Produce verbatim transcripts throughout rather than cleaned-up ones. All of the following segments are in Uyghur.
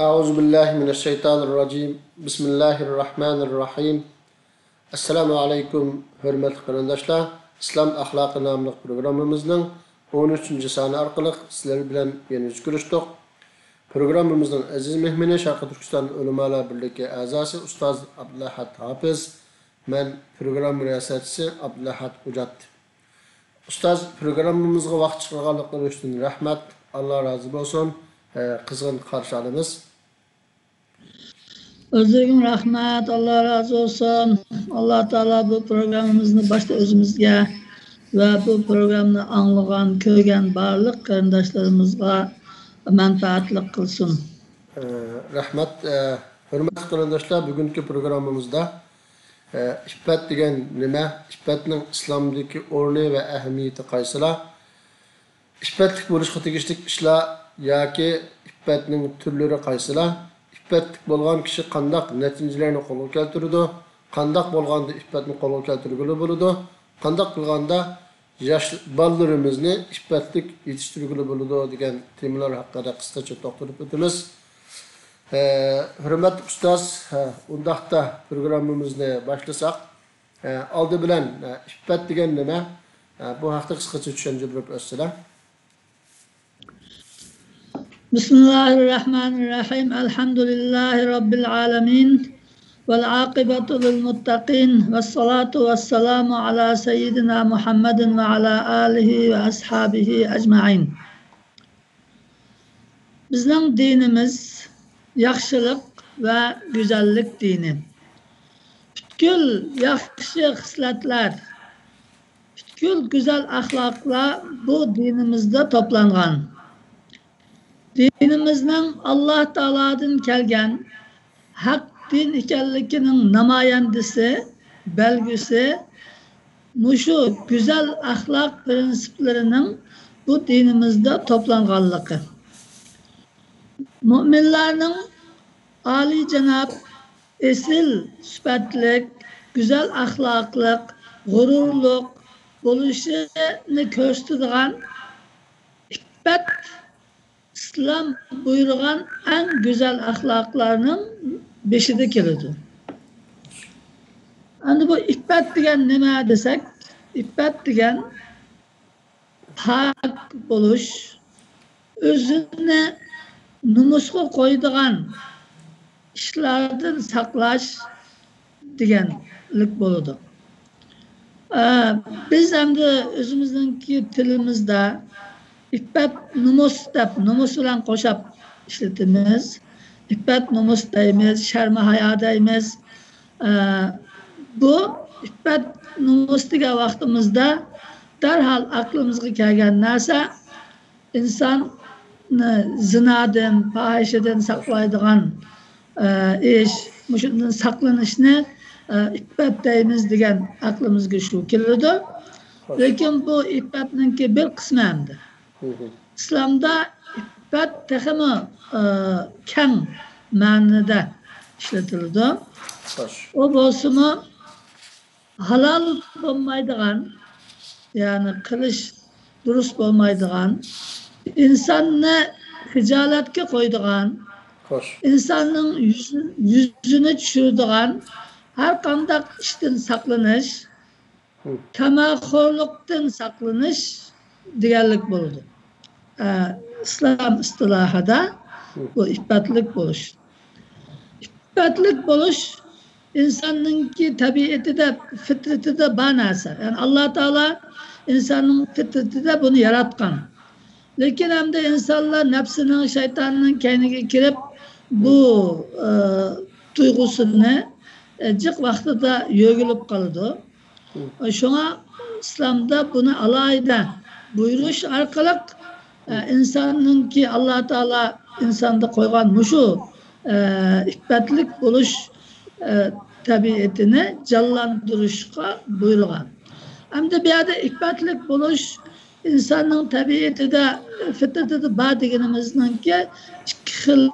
أعوذ بالله من الشيطان الرجيم. بسم الله الرحمن الرحيم. ئەسسالامۇ ئەلەيكۇم، ھۆرمەتلىك قېرىنداشلار. ئىسلام ئەخلاقى ناملىق پروگراممىمىزنىڭ ئون ئۈچىنچى سانى ئارقىلىق سىلەر بىلەن يەنە يۈز كۆرۈشتۇق. پروگراممىمىزنىڭ ئەزىز مېھمىنى شەرقىي تۈركىستان ئۆلىمالار بىرلىكى ئەزاسى ئۇستاز ئابدۇلئەھەد ھاپىز، مەن پروگرامما رىياسەتچىسى ئابدۇلئەھەد ئوجات. ئۇستاز، پروگراممىمىزغا ۋاقىت چىقارغانلىقلىرى ئۈچۈن رەھمەت، ئاللا رازى بولسۇن. ھە، قىزغىن قارشى ئالىمىز. ئۆزلىرىگىمۇ رەھمەت، ئاللا رازى بولسۇن. ئاللا تائالا بۇ پروگراممىمىزنى باشتا ئۆزىمىزگە ۋە بۇ پروگراممىنى ئاڭلىغان، كۆرگەن بارلىق قېرىنداشلىرىمىزغا مەنپەئەتلىك قىلسۇن. ئە، رەھمەت. ئە، ھۆرمەتلىك قېرىنداشلار، بۈگۈنكى پروگراممىمىزدا، ئە، ئىپپەت دېگەن نېمە؟ ئىپپەتنىڭ ئىسلامدىكى ئورنى ۋە ئەھمىيىتى قايسىلار؟ ئىپپەتلىك بولۇشقا تېگىشلىك ئىشلار ياكى ئىپپەتنىڭ تۈرلىرى قايسىلار؟ ئىپپەتلىك بولغان كىشى قانداق نەتىجىلەرنى قولغا كەلتۈرىدۇ؟ قانداق بولغاندا ئىپپەتنى قولغا كەلتۈرگىلى بولىدۇ؟ قانداق قىلغاندا ياش بالىلىرىمىزنى ئىپپەتلىك يېتىشتۈرگىلى بولىدۇ دېگەن تېمىلار ھەققىدە قىسقىچە توختىلىپ ئۆتىمىز. ھە، ھۆرمەتلىك ئۇستاز، ھە، ئۇنداقتا پروگراممىمىزنى باشلىساق. ئە، ئالدى بىلەن، ئە، ئىپپەت دېگەن نېمە؟ ئە، بۇ ھەقتە قىسقىچە چۈشەندۈرۈپ ئۆتسىلە. بسم الله الرحمن الرحيم. الحمد لله رب العالمين. والعاقبة للمتقين. والصلاة والسلام على سيدنا محمد وعلى آله وأصحابه أجمعين. بىزنىڭ دىنىمىز ياخشىلىق ۋە گۈزەللىك دىنى. پۈتكۈل ياخشى خىسلەتلەر، پۈتكۈل گۈزەل ئەخلاقلار بۇ دىنىمىزدا توپلانغان. دىنىمىزنىڭ ئاللا تائالادىن كەلگەن ھەق دىن ئىكەنلىكىنىڭ نامايەندىسى، بەلگىسى مۇشۇ گۈزەل ئەخلاق پىرىنسىپلىرىنىڭ بۇ دىنىمىزدا توپلانغانلىقى. مۆمىنلەرنىڭ ئالىيجاناب، ئېسىل سۈپەتلىك، گۈزەل ئەخلاقلىق، غۇرۇرلۇق بولۇشىنى كۆرسىتىدىغان ئىپپەت ئىسلام بۇيرۇغان ئەڭ گۈزەل ئەخلاقلارنىڭ بېشىدا كېلىدۇ. ئەمدى بۇ ئىپپەت دېگەن نېمە دېسەك، ئىپپەت دېگەن پاك بولۇش، ئۆزىنى نومۇسقا قويىدىغان ئىشلاردىن ساقلاش دېگەنلىك بولىدۇ. ئە، بىز ئەمدى ئۆزىمىزنىڭكى تىلىمىزدا ئىپپەت، نومۇس دەپ، نومۇس بىلەن قوشاپ ئىشلىتىمىز. ئىپپەت، نومۇس دەيمىز، شەرمۇ ھايا دەيمىز. ئە، بۇ ئىپپەت، نومۇس دېگەن ۋاقتىمىزدا دەرھال ئەقلىمىزگە كەلگەن نەرسە ئىنساننى زىنادىن، پاھىشىدىن ساقلايدىغان، ئە، ئىش، مۇشۇندىن ساقلىنىشنى، ئە، ئىپپەت دەيمىز دېگەن ئەقلىمىزگە شۇ كېلىدۇ. خوش. لېكىن بۇ ئىپپەتنىڭكى بىر قىسمى ئەمدى. مم. ئىسلامدا ئىپپەت تېخىمۇ، ئە، كەڭ مەنىدە ئىشلىتىلىدۇ. خوش. ئۇ بولسىمۇ، ھالال بولمايدىغان، يەنى قىلىش دۇرۇس بولمايدىغان، ئىنساننى خىجالەتكە قويىدىغان، خوش. ئىنساننىڭ يۈزى-، يۈزىنى چۈشۈرىدىغان ھەر قانداق ئىشتىن ساقلىنىش، مم. تاماخورلۇقتىن ساقلىنىش دېگەنلىك بولىدۇ. ئە، ئىسلام ئىستىلاھىدا مم. بۇ ئىپپەتلىك بولۇش. ئىپپەتلىك بولۇش ئىنساننىڭكى تەبىئىتىدە، فىترىتىدە بار نەرسە. يەنى ئاللا تائالا ئىنساننىڭ فىترىتىدە بۇنى ياراتقان. لېكىن ئەمدى ئىنسانلار نەپسىنىڭ، شەيتاننىڭ كەينىگە كىرىپ، بۇ، ئە، تۇيغۇسىنى، ئە، جىق ۋاقتىدا يۆگىلىپ قالىدۇ. شۇڭا ئىسلامدا بۇنى ئالاھىدە بۇيرۇش ئارقىلىق، ئە، ئىنساننىڭكى، ئاللا تائالا ئىنساندا قويغان مۇشۇ، ئە، ئىپپەتلىك بولۇش، ئە، تەبىئىتىنى جانلاندۇرۇشقا بۇيرۇغان. ئەمدى بۇ يەردە ئىپپەتلىك بولۇش ئىنساننىڭ تەبىئىتىدە، فىترىتىدە بار دېگىنىمىزنىڭكى ئىككى خىل،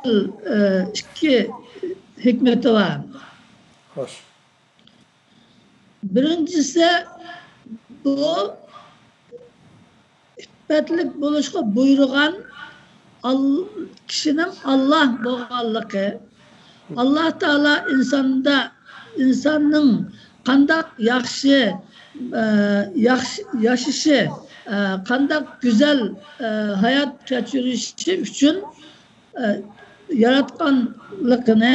ئە، ئىككى ھېكمىتى بار. خوش. بىرىنچىسى، بۇ ئىپپەتلىك بولۇشقا بۇيرۇغان ئال-، كىشىنىڭ ئاللا بولغانلىقى، ئاللا تائالا ئىنساندا، ئىنساننىڭ قانداق ياخشى، ئە، ياخشى ياشىشى، ئە، قانداق گۈزەل، ئە، ھايات كەچۈرۈشى ئۈچۈن، ئە، ياراتقانلىقىنى،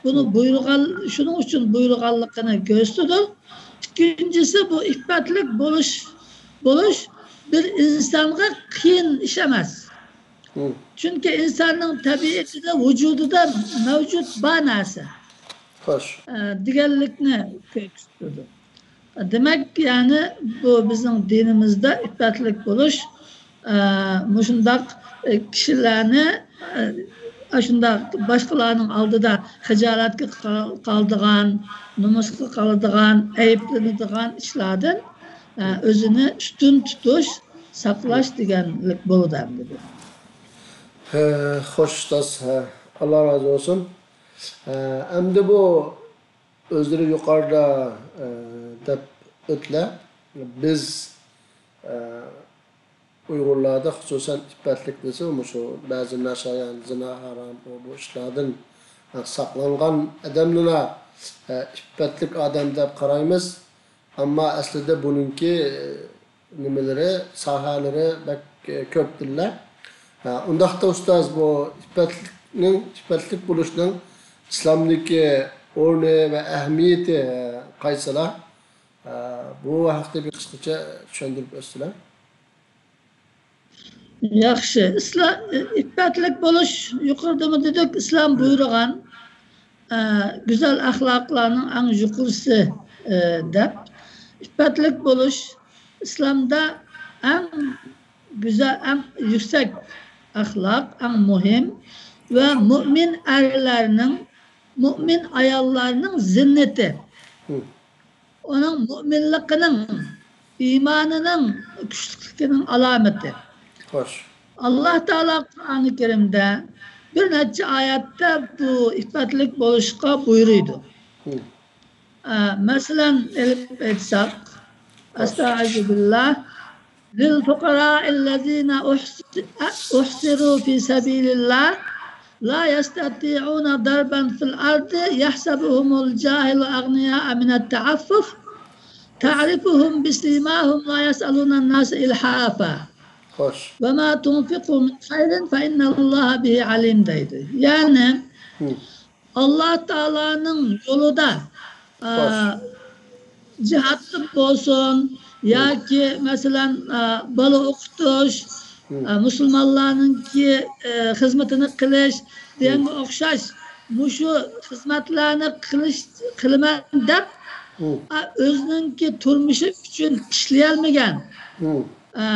بۇنى بۇيرۇغان، شۇنىڭ ئۈچۈن بۇيرۇغانلىقىنى كۆرسىتىدۇ. ئىككىنچىسى، بۇ ئىپپەتلىك بولۇش، بولۇش بىر ئىنسانغا قىيىن ئىش ئەمەس. چۈنكى ئىنساننىڭ تەبىئىتىدە، ۋۇجۇدىدا مەۋجۇت بار نەرسە. خوش. ئە، دېگەنلىكنى كۆرسىتىدۇ. دېمەك، يەنى بۇ بىزنىڭ دىنىمىزدا ئىپپەتلىك بولۇش، ئە، مۇشۇنداق، ئە، كىشىلەرنى، ئە، ئاشۇنداق باشقىلارنىڭ ئالدىدا خىجالەتكە قال-، قالىدىغان، نومۇسقا قالىدىغان، ئەيىبلىنىدىغان ئىشلاردىن، ئە، ئۆزىنى ئۈستۈن تۇتۇش، ساقلاش دېگەنلىك بولىدۇ ئەمدى بۇ. ھە، خوش ئۇستاز، ھە، ئاللا رازى بولسۇن. ھە، ئەمدى بۇ ئۆزلىرى يۇقىرىدا، ئە، دەپ ئۆتتىلەر. بىز، ئە، ئۇيغۇرلاردا خۇسۇسەن ئىپپەتلىك دېسە، مۇشۇ بەزى ناشايان، زىنا، ھارام، ئۇ بۇ ئىشلاردىن، ئە، ساقلانغان ئادەمنىلا، ئە، ئىپپەتلىك ئادەم دەپ قارايمىز. ئەمما ئەسلىدە بۇنىڭكى، ئە، نېمىلىرى، ساھەلىرى بەك، ئە، كۆپتىللە. ھە، ئۇنداقتا ئۇستاز، بۇ ئىپپەتلىكنىڭ، ئىپپەتلىك بولۇشنىڭ ئىسلامدىكى ئورنى ۋە ئەھمىيىتى، ئە، قايسىلار؟ ئە، بۇ ھەقتە بىر قىسقىچە چۈشەندۈرۈپ ئۆتسىلەر. ياخشى. ئىسلا-، ئىپپەتلىك بولۇش، يۇقىرىدىمۇ دېدۇق، ئىسلام بۇيرۇغان، ئە، گۈزەل ئەخلاقلارنىڭ ئەڭ يۇقىرىسى، ئە، دەپ. ئىپپەتلىك بولۇش ئىسلامدا ئەڭ گۈزەل، ئەڭ يۈكسەك ئەخلاق، ئەڭ مۇھىم ۋە مۇئمىن ئەرلەرنىڭ، مۇئمىن ئاياللارنىڭ زىننىتى. ئۇنىڭ مۇئمىنلىقىنىڭ، ئىمانىنىڭ كۈچلۈكلۈكىنىڭ ئالامىتى. خوش. ئاللا تائالا قۇرئانى كەرىمدە بىر نەچچە ئايەتتە بۇ ئىپپەتلىك بولۇشقا بۇيرۇيدۇ. ئە، مەسىلەن، ئېلىپ ئېيتساق، ئەستەئىزۇبىللا، للفقراء الذين أحص-، أحصروا في سبيل الله لا يستطيعون ضربا في الأرض يحسبهم الجاهل أغنياء من التعفف تعرفهم بسيماهم لا يسألون الناس إلحافا. خوش. وما تنفقوا من خير فإن الله به عليم دەيدۇ. يەنى، ئاللا تائالانىڭ يولىدا، ئا، جىھادتا بولسۇن ياكى، مەسىلەن، ئا، بالا ئوقۇتۇش، ئا، مۇسۇلمانلارنىڭكى، ئە، خىزمىتىنى قىلىش دېگەنگە ئوخشاش مۇشۇ خىزمەتلەرنى قىلىش، قىلىمەن دەپ، ئا، ئۆزىنىڭكى تۇرمۇشى ئۈچۈن ئىشلىيەلمىگەن، ئە،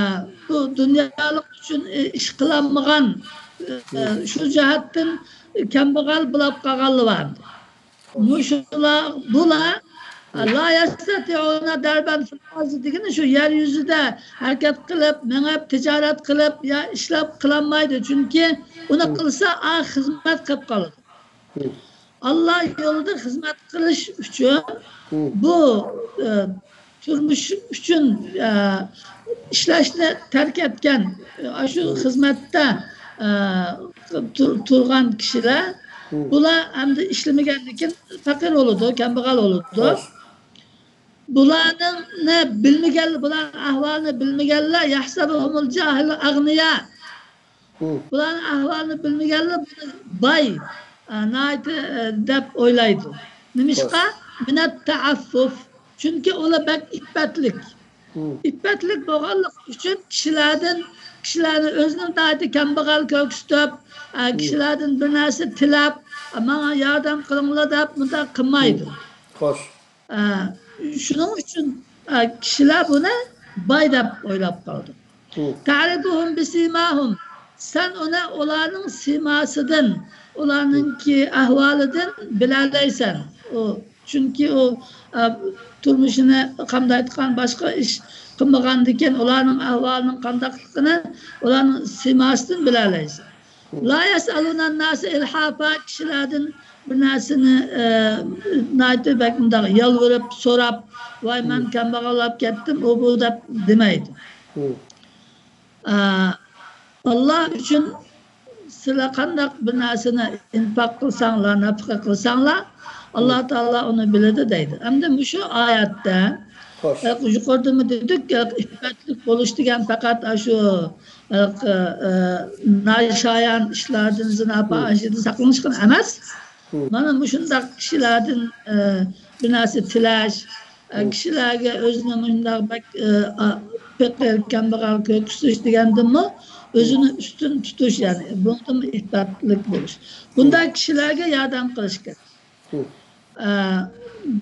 بۇ دۇنيالىق ئۈچۈن، ئە، ئىش قىلالمىغان، ئە، شۇ جەھەتتىن كەمبەغەل بولاپ قالغانلار بار. مۇشۇلار، بۇلار، ئە، لا يستطيعون ضربا في الأرض دېگىنى شۇ يەر يۈزىدە ھەرىكەت قىلىپ، مېڭىپ، تىجارەت قىلىپ يا ئىشلەپ قىلالمايدۇ. چۈنكى ئۇنى قىلسا، ئا، خىزمەت قىلىپ قالىدۇ. ئاللا يولىدا خىزمەت قىلىش ئۈچۈن بۇ، ئە، تۇرمۇش ئۈچۈن، ئە، ئىشلەشنى تەرك ئەتكەن، ئە، شۇ خىزمەتتە، ئە، تۇر-، تۇرغان كىشىلەر، بۇلار ئەمدى ئىشلىمىگەندىكىن پەقىر بولىدۇ، كەمبەغەل بولىدۇ. بۇلارنى بىلمىگەن، بۇلارنىڭ ئەھۋالىنى بىلمىگەنلەر، يەھسەبۇھۇمۇل جاھىلۇ ئەغنىيا. بۇلارنىڭ ئەھۋالىنى بىلمىگەنلەر بۇنى باي، ئە، ناھايىتى، ئە، دەپ ئويلايدۇ. نېمىشقا؟ مىنەت تەئەففۇف. چۈنكى ئۇلار بەك ئىپپەتلىك. ئىپپەتلىك بولغانلىقى ئۈچۈن كىشىلەردىن، كىشىلەرنى ئۆزىنى ناھايىتى كەمبەغەل كۆرسىتىپ، ئە، كىشىلەردىن بىر نەرسە تىلەپ، ئە، ماڭا ياردەم قىلىڭلار دەپ مۇنداق قىلمايدۇ. خوش. ئە، شۇنىڭ ئۈچۈن، ئە، كىشىلەر بۇنى باي دەپ ئويلاپ قالىدۇ. تەرىپۇھۇم بىسىماھۇم. سەن ئۇنى ئۇلارنىڭ سىماسىدىن، ئۇلارنىڭكى ئەھۋالىدىن بىلەلەيسەن. ئۇ، چۈنكى ئۇ، ئە، تۇرمۇشىنى قامدايدىغان، باشقا ئىش قىلمىغاندىكىن، ئۇلارنىڭ ئەھۋالىنىڭ قانداقلىقىنى ئۇلارنىڭ سىماسىدىن بىلەلەيسەن. لا يسألون الناس إلحافا، كىشىلەردىن بىر نەرسىنى، ئە، ناھايىتى بەك مۇنداق يالۋۇرۇپ، سوراپ، ۋاي، مەن كەمبەغەل بولۇپ كەتتىم، ئۇ بۇ دەپ دېمەيدۇ. ئە، ئاللا ئۈچۈن سىلەر قانداق بىر نەرسىنى ئىنفاق قىلساڭلار، نەپىقە قىلساڭلار، ئاللا تائالا ئۇنى بىلىدۇ دەيدۇ. ئەمدى مۇشۇ ئايەتتە، ئە، يۇقىرىدىمۇ دېدۇق، ئىپپەتلىك بولۇش دېگەن پەقەت ئاشۇ، ئە، ئە، ناشايان ئىشلاردىن، زىنا، پاھىشىدىن ساقلىنىشقىلا ئەمەس. مانا مۇشۇنداق كىشىلەردىن، ئە، بىر نەرسە تىلەش، ئە، كىشىلەرگە ئۆزىنى مۇشۇنداق بەك، ئە، ئا، پېقىر، كەمبەغەل كۆرسىتىش دېگەندىنمۇ ئۆزىنى ئۈستۈن تۇتۇش، يەنى بۇنىڭدىنمۇ ئىپپەتلىك بولۇش. بۇنداق كىشىلەرگە ياردەم قىلىش كېرەك. ئە،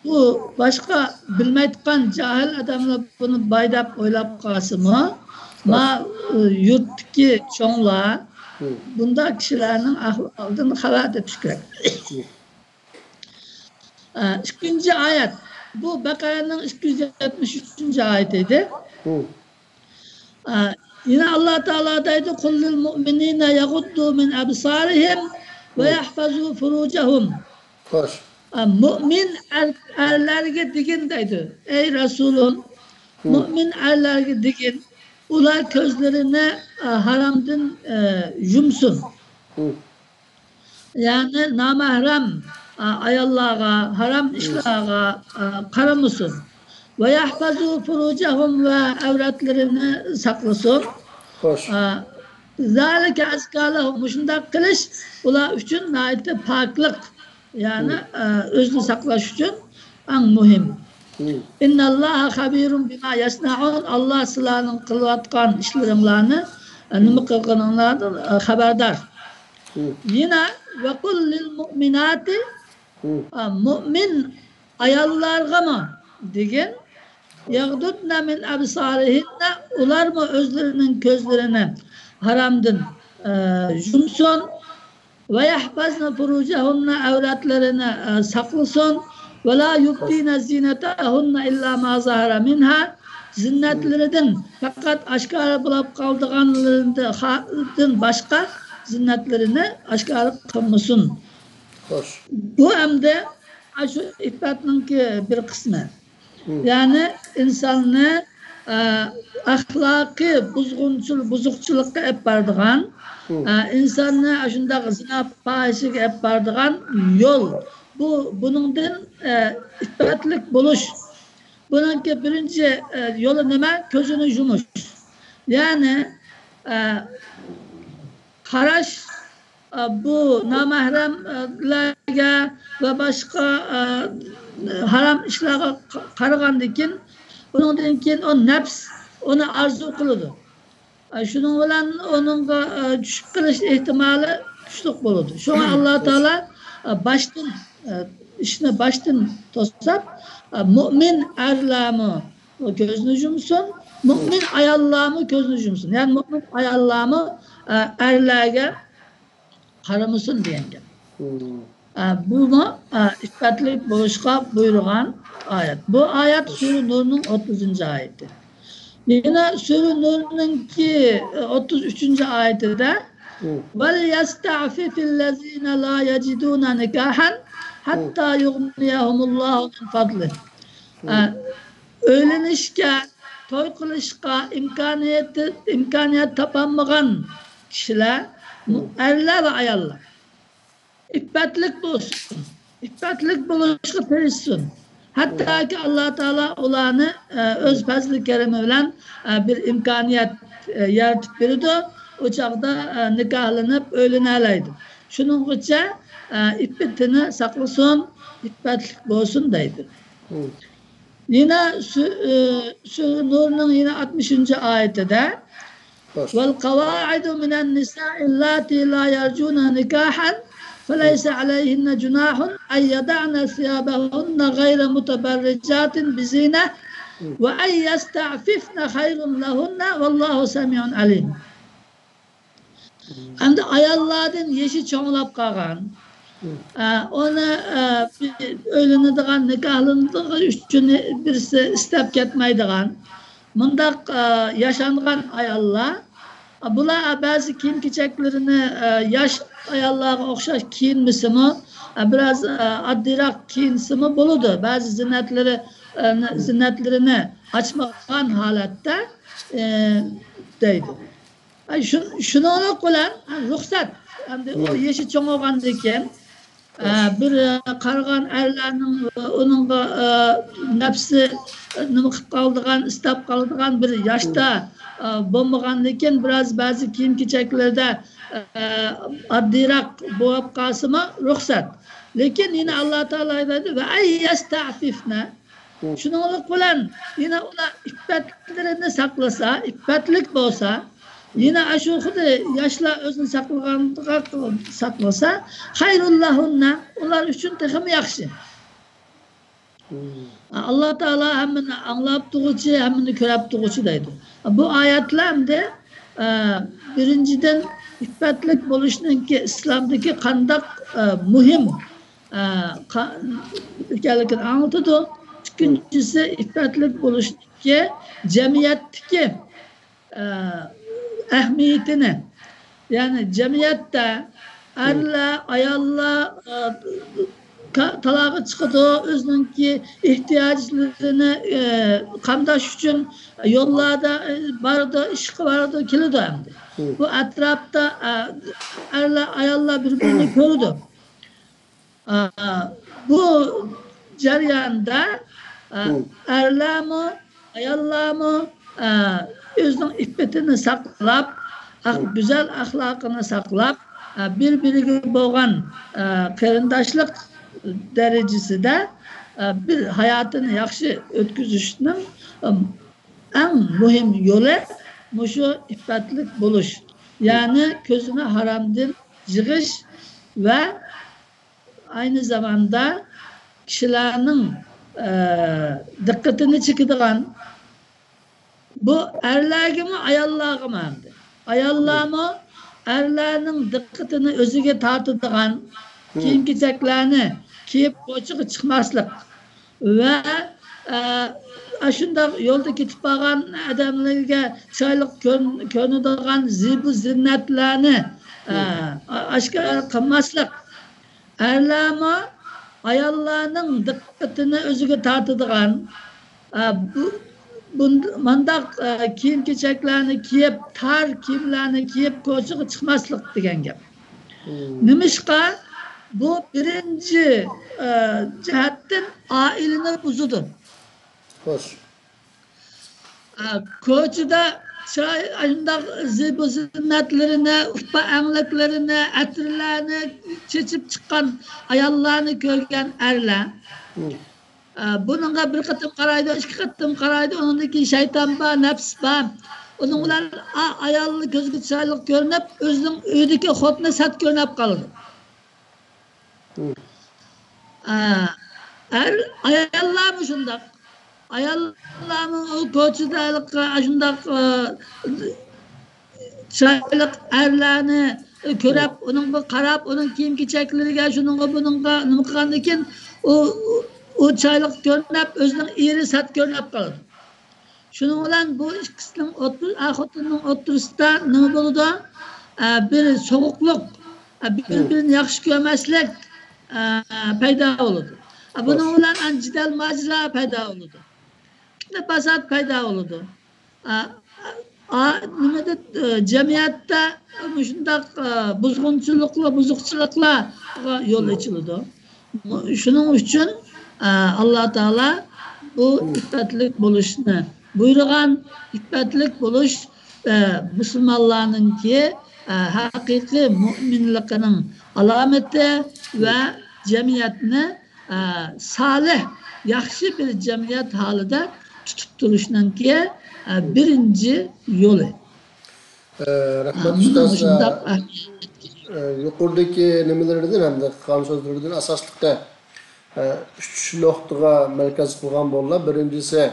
بۇ باشقا بىلمەيدىغان جاھىل ئادەملەر بۇنى باي دەپ ئويلاپ قالسىمۇ، ما، ئە، يۇرتتىكى چوڭلار بۇنداق كىشىلەرنىڭ ئەھۋالىدىن خەۋەر تېپىش كېرەك. ئە، ئىككىنچى ئايەت. بۇ بەقەرەنىڭ ئىككى يۈز يەتمىش ئۈچىنچى ئايىتى ئىدى. ئە، يەنە ئاللا تائالا دەيدۇ، قۇل لىل مۇئمىنىنە يەغۇددۇ مىن ئەبسارىھىم ۋە يەھفەزۇ فۇرۇجەھۇم. ئە، مۇئمىن ئەر-، ئەرلەرگە دېگىن دەيدۇ. ئەي رەسۇلۇم، مۇئمىن ئەرلەرگە دېگىن، ئۇلار كۆزلىرىنى، ئە، ھارامدىن، ئە، يۇمسۇن. يەنى نامەھرەم، ئا، ئاياللارغا، ھارام ئىشلارغا، ئا، قارىمىسۇن. ۋە يەھفەزۇ فۇرۇجەھۇم، ۋە ئەۋرەتلىرىنى ساقلىسۇن. خوش. ئا، زالىكە ئەزكا لەھۇم، مۇشۇنداق قىلىش ئۇلار ئۈچۈن ناھايىتى پاكلىق، يەنى، ئا، ئۆزىنى ساقلاش ئۈچۈن ئەڭ مۇھىم. ئىنناللاھە خەبىرۇم بىما يەسنەئۇن، ئاللا سىلەرنىڭ قىلىۋاتقان ئىشلىرىڭلارنى، ئا، نېمە قىلغىنىڭلاردىن، ئا، خەۋەردار. يەنە ۋە قۇل لىل مۇئمىناتى، ئا، مۇئمىن ئاياللارغىمۇ دېگىن، يەغدۇدنە مىن ئەبسارىھىننە، ئۇلارمۇ ئۆزلىرىنىڭ كۆزلىرىنى ھارامدىن، ئە، يۇمسۇن. ۋە يەھفەزنە فۇرۇجەھۇننە، ئەۋرەتلىرىنى، ئە، ساقلىسۇن. ۋە لا يۇبدىنە زىنەتەھۇننە ئىللا ما زەھەرە مىنھا، زىننەتلىرىدىن پەقەت ئاشكارا بولۇپ قالىدىغانلىرىدىن باشقا زىننەتلىرىنى ئاشكارا قىلمىسۇن. خوش. بۇ ئەمدى ئاشۇ ئىپپەتنىڭكى بىر قىسمى. يەنى ئىنساننى، ئە، ئەخلاقىي بۇزغۇنچىل-، بۇزۇقچىلىققا ئېلىپ بارىدىغان، ئە، ئىنساننى ئاشۇنداق زىنا پاھىشىگە ئېلىپ بارىدىغان يول. بۇ، بۇنىڭدىن، ئە، ئىپپەتلىك بولۇش. بۇنىڭكى بىرىنچى، ئە، يولى نېمە؟ كۆزىنى يۇمۇش. يەنى، ئە، قاراش، ئە، بۇ نامەھرەملەرگە ۋە باشقا، ئە، ھارام ئىشلارغا قا-، قارىغاندىن كېيىن، ئۇنىڭدىن كېيىن ئۇ نەپس ئۇنى ئارزۇ قىلىدۇ. ئە، شۇنىڭ بىلەن ئۇنىڭغا، ئە، چۈشۈپ قېلىش ئېھتىمالى كۈچلۈك بولىدۇ. شۇڭا ئاللا تائالا، ئە، باشتىن، ئە، ئىشنى باشتىن توساپ، ئە، مۇئمىن ئەرلەرمۇ كۆزىنى يۇمسۇن، مۇئمىن ئاياللارمۇ كۆزىنى يۇمسۇن. يەنى مۇئمىن ئاياللارمۇ، ئە، ئەرلەرگە قارىمىسۇن دېگەن گەپ. ئە، بۇمۇ، ئە، ئىپپەتلىك بولۇشقا بۇيرۇغان ئايەت. بۇ ئايەت سۈرە نۇرنىڭ ئوتتۇزىنچى ئايىتى. يەنە سۈرە نۇرنىڭكى، ئە، ئوتتۇز ئۈچىنچى ئايىتىدە، ۋەليەستەئفىفىللەزىنە لا يەجىدۇنە نىكاھەن ھەتتا يۇغنىيەھۇمۇللاھۇ مىن فەدلىھ. ئە، ئۆيلىنىشكە، توي قىلىشقا ئىمكانىيىتى، ئىمكانىيەت تاپالمىغان كىشىلەر، ئەرلەر ۋە ئاياللار ئىپپەتلىك بولسۇن، ئىپپەتلىك بولۇشقا تىرىشسۇن. ھەتتاكى ئاللا تائالا ئۇلارنى، ئە، ئۆز پەزلى كەرىمى بىلەن، ئە، بىر ئىمكانىيەت، ئە، يارىتىپ بېرىدۇ. ئۇ چاغدا، ئە، نىكاھلىنىپ ئۆيلىنەلەيدۇ. شۇنىڭغىچە، ئە، ئىپپىتىنى ساقلىسۇن، ئىپپەتلىك بولسۇن دەيدۇ. يەنە سۈ-، ئى، سۈرە نۇرنىڭ يەنە ئاتمىشىنچى ئايىتىدە، خوش. والقواعد من النساء اللاتي لا يرجون نكاحا فليس عليهن جناح أن يضعن ثيابهن غير متبرجات بزينة وأن يستعففن خير لهن والله سميع عليم. ئەمدى ئاياللاردىن يېشى چوڭلاپ قالغان، ئە، ئۇنى، ئە، ئۆيلىنىدىغان، نىكاھلىنىدىغان ئۈچۈن بىرسى ئىستەپ كەتمەيدىغان، مۇنداق، ئە، ياشانغان ئاياللار، ئە، بۇلار، ئە، بەزى كىيىم-كېچەكلىرىنى، ئە، ياش ئاياللارغا ئوخشاش كىيىنمىسىمۇ، ئە، بىراز، ئە، ئاددىيراق كىيىنسىمۇ بولىدۇ. بەزى زىننەتلىرى، ئە، زىننەتلىرىنى ئاچمىغان ھالەتتە، ئە، دەيدۇ. ئاي، شۇ-، شۇنىڭلىق بىلەن، ھە، رۇخسەت، ئەمدى ئۇ يېشى چوڭ بولغاندىن كېيىن، ئە، بىر، ئە، قارىغان ئەرلەرنىڭ، ئە، ئۇنىڭغا، ئە، نەپسى، ئە، نېمە قىلىپ قالىدىغان، ئىستاپ قالىدىغان بىر ياشتا، ئە، بولمىغاندىن كېيىن بىراز بەزى كىيىم-كېچەكلىرىدە، ئە، ئاددىيراق بولۇپ قالسىمۇ رۇخسەت. لېكىن يەنە ئاللا تائالا ئېيتىدۇ، «ۋە ئەن يەستەئفىفنە.» شۇنىڭلىق بىلەن يەنە ئۇلار ئىپپەتلىرىنى ساقلىسا، ئىپپەتلىك بولسا، يەنە ئاشۇ خۇددى ياشلار ئۆزىنى ساقلىغانغا ساقلىسا، «خەيرۇللەھۇننە»، ئۇلار ئۈچۈن تېخىمۇ ياخشى. ئاللا تائالا ھەممىنى ئاڭلاپ تۇرغۇچى، ھەممىنى كۆرەپ تۇرغۇچى دەيدۇ. بۇ ئايەتلەر ئەمدى، ئە، بىرىنچىدىن، ئىپپەتلىك بولۇشنىڭكى ئىسلامدىكى قانداق، ئە، مۇھىم، ئە، قا-، ئىكەنلىكىنى ئاڭلىتىدۇ. ئىككىنچىسى، ئىپپەتلىك بولۇشنىڭكى جەمئىيەتتىكى ئە، ئەھمىيىتىنى، يەنى جەمئىيەتتە ئەرلەر، ئاياللار، ئە، تا-، تالاغا چىقىدۇ، ئۆزىنىڭكى ئېھتىياجلىرىنى، ئە، قامداش ئۈچۈن يوللاردا، ئە، بارىدۇ، ئىشقا بارىدۇ، كېلىدۇ ئەمدى. بۇ ئەتراپتا، ئە، ئەرلەر، ئاياللار بىر-بىرىنى كۆرىدۇ. ئا، بۇ جەرياندا، ئا، ئەرلەرمۇ، ئاياللارمۇ، ئا، ئۆزىنىڭ ئىپپىتىنى ساقلاپ، ئەخ-، گۈزەل ئەخلاقىنى ساقلاپ، ئا، بىر-بىرىگە بولغان، ئا، قېرىنداشلىق دەرىجىسىدە، ئا، بىر ھاياتىنى ياخشى ئۆتكۈزۈشنىڭ، ئا، ئەڭ مۇھىم يولى مۇشۇ ئىپپەتلىك بولۇش. يەنى كۆزىنى ھارامدىن يىغىش ۋە ئەينى زاماندا كىشىلەرنىڭ، ئە، دىققىتىنى چېكىدىغان، بۇ ئەرلەرگىمۇ، ئاياللارغىمۇ ئەمدى. ئاياللارمۇ ئەرلەرنىڭ دىققىتىنى ئۆزىگە تارتىدىغان كىيىم-كېچەكلەرنى كىيىپ كوچىغا چىقماسلىق ۋە، ئە، ئاشۇنداق يولدا كېتىپ بارغان ئادەملەرگە چىرايلىق كۆرۈن-، كۆرۈنىدىغان زىبۇ زىننەتلەرنى، ئە، ئاشكارا قىلماسلىق. ئەرلەرمۇ ئاياللارنىڭ دىققىتىنى ئۆزىگە تارتىدىغان، ئە، بۇ، بۇند-، مانداق، ئە، كىيىم-كېچەكلەرنى كىيىپ، تار كىيىملەرنى كىيىپ كوچىغا چىقماسلىق دېگەن گەپ. نېمىشقا؟ بۇ بىرىنچى، ئە، جەھەتتىن ئائىلىنى بۇزىدۇ. خوش. ئا، كوچىدا چىراي-، ئاشۇنداق زىبۇ زىننەتلىرىنى، ئۇپا ئەڭلىكلىرىنى، ئەتىرلەرنى چېچىپ چىققان ئاياللارنى كۆرگەن ئەرلەر. ئا، بۇنىڭغا بىر قېتىم قارايدۇ، ئىككى قېتىم قارايدۇ، ئۇنىڭدىن كېيىن شەيتان بار، نەپس بار. ئۇنىڭ بىلەن ئا-، ئايالنى كۆزىگە چىرايلىق كۆرۈنۈپ، ئۆزىنىڭ ئۆيىدىكى خوتۇنى سەت كۆرۈنۈپ قالىدۇ. ئە، ئەر، ئاياللارمۇ شۇنداق. ئاياللارمۇ ئۇ كوچىدا ھېلىقى ئاشۇنداق، ئە، چىرايلىق ئەرلەرنى كۆرۈپ، ئۇنىڭغا قاراپ، ئۇنىڭ كىيىم-كېچەكلىرىگە، شۇنىڭغا، بۇنىڭغا نېمە قىلغاندىكىن، ئۇ، ئۇ چىرايلىق كۆرۈنۈپ، ئۆزىنىڭ ئېرى سەت كۆرۈنۈپ قالىدۇ. شۇنىڭ بىلەن بۇ ئىككىسىنىڭ ئوتتۇر-، ئەر-خوتۇننىڭ ئوتتۇرىسىدا نېمە بولىدۇ؟ ئە، بىر سوغۇقلۇق، ئە، بىر-بىرىنى ياخشى كۆرمەسلىك، ئە، پەيدا بولىدۇ. ئە، بۇنىڭ بىلەن، ئە، جېدەل ماجىرا پەيدا بولىدۇ. پىتنە پاسات پەيدا بولىدۇ. ئە، ئە، نېمىدە، ئە، جەمئىيەتتە مۇشۇنداق، ئە، بۇزغۇنچىلىقلار، بۇزۇقچىلىقلارغا يول ئېچىلىدۇ. شۇنىڭ ئۈچۈن، ئە، ئاللا تائالا بۇ ئىپپەتلىك بولۇشنى بۇيرۇغان. ئىپپەتلىك بولۇش، ئە، مۇسۇلمانلارنىڭكى، ئە، ھەقىقىي مۇئمىنلىقىنىڭ ئالامىتى ۋە جەمئىيەتنى، ئە، سالىھ، ياخشى بىر جەمئىيەت ھالىدا تۇتۇپ تۇرۇشنىڭكى، ئە، بىرىنچى يولى. ئە، رەھمەت، ئۇستاز. ئە، يۇقىرىدىكى نېمىلىرىدىن ھەمدە قىلغان سۆزلىرىدىن ئاساسلىقتا، ئە، ئۈچ نۇقتىغا مەركەز قىلغان بولدى. بىرىنچىسى،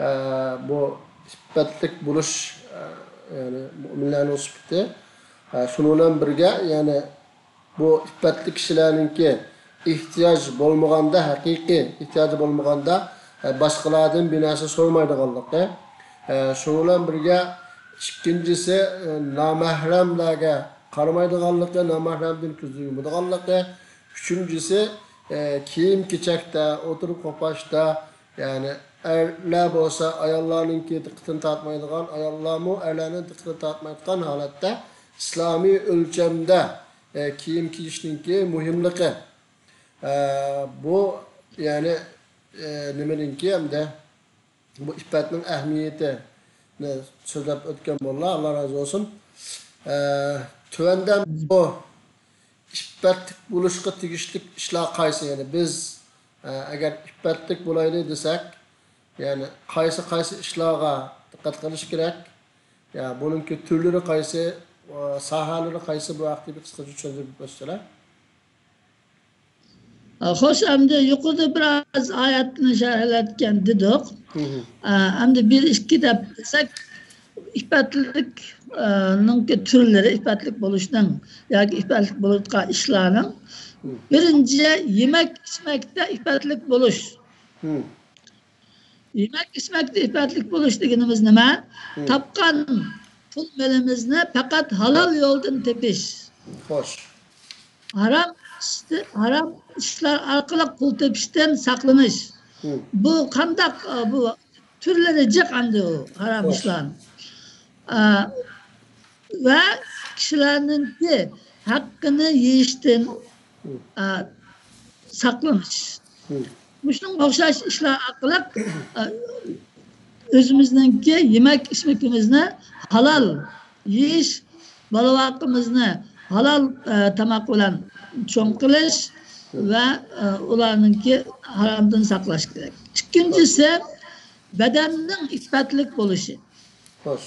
ئە، بۇ ئىپپەتلىك بولۇش، ئە، يەنى مۇئمىنلارنىڭ سۈپىتى. ئە، شۇنىڭ بىلەن بىرگە، يەنى بۇ ئىپپەتلىك كىشىلەرنىڭكى ئېھتىياج بولمىغاندا، ھەقىقىي ئېھتىياجى بولمىغاندا، ئە، باشقىلاردىن بىر نەرسە سورىمايدىغانلىقى. ئە، شۇنىڭ بىلەن بىرگە، ئىككىنچىسى، ئە، نامەھرەملەرگە قارىمايدىغانلىقى، نامەھرەمدىن كۆزىنى يۇمىدىغانلىقى. ئۈچىنچىسى، ئە، كىيىم-كېچەكتە، ئولتۇرۇپ قوپاشتا، يەنى ئەرلەر بولسا ئاياللارنىڭكى دىققىتىنى تارتمايدىغان، ئاياللارمۇ ئەرلەرنىڭ دىققىتىنى تارتمايدىغان ھالەتتە ئىسلامىي ئۆلچەمدە، ئە، كىيىم كىيىشنىڭكى مۇھىملىقى. ئە، بۇ، يەنى، ئە، نېمىنىڭكى ھەمدە بۇ ئىپپەتنىڭ ئەھمىيىتىنى سۆزلەپ ئۆتكەن موللا، ئاللا رازى بولسۇن. ئە، تۆۋەندە بۇ ئىپپەتلىك بولۇشقا تېگىشلىك ئىشلار قايسى؟ يەنى بىز، ئە، ئەگەر ئىپپەتلىك بولايلى دېسەك، يەنى قايسى، قايسى ئىشلارغا دىققەت قىلىش كېرەك؟ يا، بۇنىڭكى تۈرلىرى قايسى؟ ئە، ساھەلىرى قايسى؟ بۇ ھەقتە بىر قىسقىچە چۈشەندۈرۈپ ئۆتسىلە. خوش، ئەمدى يۇقىرىدا بىر ئاز ئايەتنى شەرھلەتكەن دېدۇق. مم. ئە، ئەمدى بىر ئىككى دەپ دېسەك، ئىپپەتلىك، ئە، نىڭكى تۈرلىرى، ئىپپەتلىك بولۇشنىڭ ياكى ئىپپەتلىك بولۇۋاتقان ئىشلارنىڭ. مم. بىرىنچى، يېمەك ئىچمەكتە ئىپپەتلىك بولۇش. مم. يېمەك ئىچمەكتە ئىپپەتلىك بولۇش دېگىنىمىز نېمە؟ مم. تاپقان پۇل مېلىمىزنى پەقەت ھالال يولدىن تېپىش. خوش. ھارام ئىشتى-، ھارام ئىشلار ئارقىلىق پۇل تېپىشتىن ساقلىنىش. مم. بۇ قانداق، ئە، بۇ تۈرلىرى جىق ئەمدى ئۇ ھارام ئىشلارنىڭ. ئە، ۋە كىشىلەرنىڭكى ھەققىنى يېيىشتىن، ئە، ساقلىنىش. مۇشۇنىڭغا ئوخشاش ئىشلار ئارقىلىق، ئە، ئۆزىمىزنىڭكى يېمەك ئىچمىكىمىزنى ھالال يېيىش، بالىۋاقىمىزنى ھالال، ئە، تاماق بىلەن چوڭ قىلىش ۋە، ئە، ئۇلارنىڭكى ھارامدىن ساقلاش كېرەك. ئىككىنچىسى، بەدەننىڭ ئىپپەتلىك بولۇشى. خوش.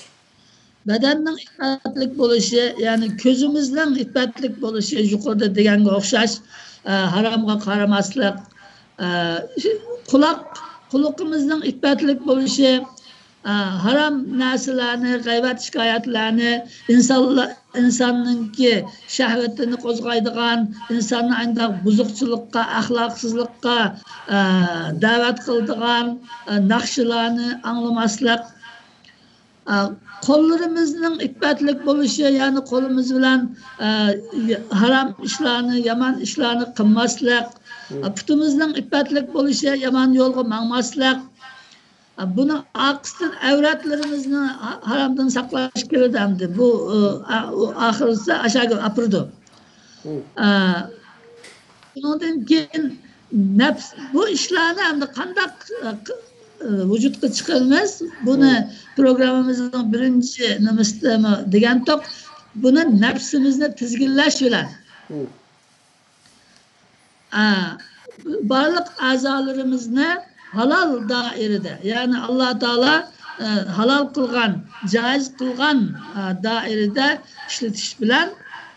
بەدەننىڭ ئىپپەتلىك بولۇشى، يەنى كۆزىمىزنىڭ ئىپپەتلىك بولۇشى، يۇقىرىدا دېگەنگە ئوخشاش، ئە، ھارامغا قارىماسلىق، ئە، قۇلاق، قۇلىقىمىزنىڭ ئىپپەتلىك بولۇشى، ئە، ھارام نەرسىلەرنى، غەيۋەت شىكايەتلەرنى، ئىنسانلا-، ئىنساننىڭكى شەھۋىتىنى قوزغايدىغان، ئىنساننى ئانداق بۇزۇقچىلىققا، ئەخلاقسىزلىققا، ئە، دەۋەت قىلىدىغان، ئە، ناخشىلارنى ئاڭلىماسلىق، ئا، قوللىرىمىزنىڭ ئىپپەتلىك بولۇشى، يەنى قولىمىز بىلەن، ئا، ھارام ئىشلارنى، يامان ئىشلارنى قىلماسلىق. ئا، پۇتىمىزنىڭ ئىپپەتلىك بولۇشى، يامان يولغا ماڭماسلىق. ئا، بۇنىڭ ئارقىسىدىن ئەۋرەتلىرىمىزنى ھا-، ھارامدىن ساقلاش كېلىدۇ ئەمدى. بۇ، ئا، ئا-، ئۇ ئاخىرسى ئاشاگە ئاپىرىدۇ. ئا، شۇنىڭدىن كېيىن نەپس، بۇ ئىشلارنى ئەمدى قانداق، ئا، ق-، ئا، ۋۇجۇدقا چىقىرىمىز؟ بۇنى پروگراممىمىزنىڭ بىرىنچى نېمىسىدىمۇ دېگەنتۇق، بۇنى نەپسىمىزنى تىزگىنلەش بىلەن، ئا، بارلىق ئەزالىرىمىزنى ھالال دائىرىدە، يەنى ئاللا تائالا، ئە، ھالال قىلغان، جائىز قىلغان، ئە، دائىرىدە ئىشلىتىش بىلەن،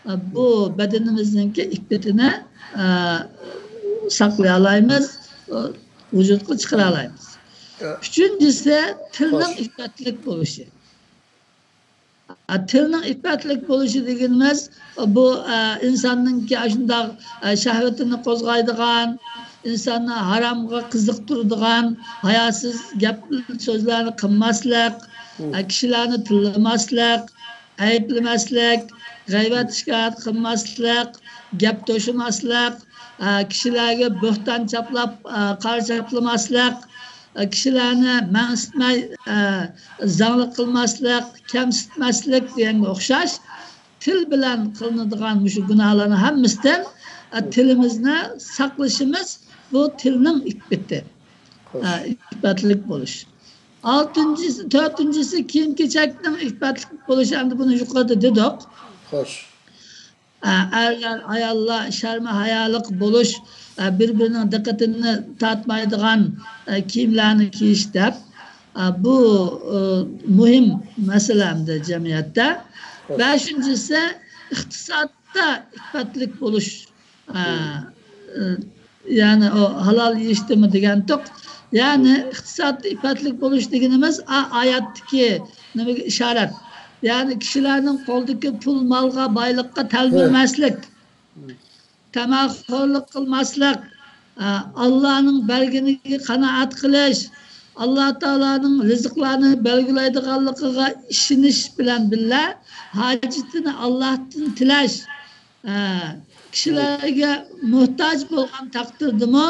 ئە، بۇ بەدىنىمىزنىڭكى ئىپپىتىنى، ئە، ساقلىيالايمىز، ئە، ۋۇجۇدقا چىقىرالايمىز. ئۈچىنچىسى، تىلنىڭ ئىپپەتلىك بولۇشى. ئە، تىلنىڭ ئىپپەتلىك بولۇشى دېگىنىمىز، بۇ، ئە، ئىنساننىڭكى ئاشۇنداق، ئە، شەھۋىتىنى قوزغايدىغان، ئىنساننى ھارامغا قىزىقتۇرىدىغان، ھاياسىز گەپ سۆزلەرنى قىلماسلىق، ئە، كىشىلەرنى تىللىماسلىق، ئەيىبلىمەسلىك، غەيۋەت شىكايەت قىلماسلىق، گەپ توشۇماسلىق، ئە، كىشىلەرگە بۆھتان چاپلاپ، ئە، قارا چاپلىماسلىق، ئە، كىشىلەرنى مەنسىتمەي، ئە، زاڭلىق قىلماسلىق، كەمسىتمەسلىك دېگەنگە ئوخشاش تىل بىلەن قىلىنىدىغان مۇشۇ گۇناھلارنىڭ ھەممىسىدىن، ئە، تىلىمىزنى ساقلىشىمىز، بۇ تىلنىڭ ئىپپىتى. ئە، ئىپپەتلىك بولۇش. ئالتىنچىسى، تۆتىنچىسى كىيىم-كېچەكنىڭ ئىپپەتلىك بولۇشى، ئەمدى بۇنى يۇقىرىدا دېدۇق. ئە، ئەرلەر، ئاياللار شەرمى ھايالىق بولۇش، ئە، بىر-بىرىنىڭ دىققىتىنى تارتمايدىغان، ئە، كىيىملەرنى كىيىش دەپ. ئە، بۇ، ئە، مۇھىم مەسىلە ئەمدى جەمئىيەتتە. بەشىنچىسى، ئىقتىسادتا ئىپپەتلىك بولۇش. ئە، ئە، يەنى ئۇ ھالال يېيىشتىمۇ دېگەنتۇق. يەنى ئىقتىسادتا ئىپپەتلىك بولۇش دېگىنىمىز ئا-، ئايەتتىكى نېمىگە ئىشارەت. يەنى كىشىلەرنىڭ قولىدىكى پۇل مالغا، بايلىققا تەلمۈرمەسلىك، تەمەخورلۇق قىلماسلىق، ئە، ئاللانىڭ بەرگىنىگە قانائەت قىلىش، ئاللا تائالانىڭ رىزىقلارنى بەلگىلەيدىغانلىقىغا ئىشىنىش بىلەن بىللە، ھاجىتىنى ئاللاھتىن تىلەش، ئە، كىشىلەرگە موھتاج بولغان تەقدىردىمۇ،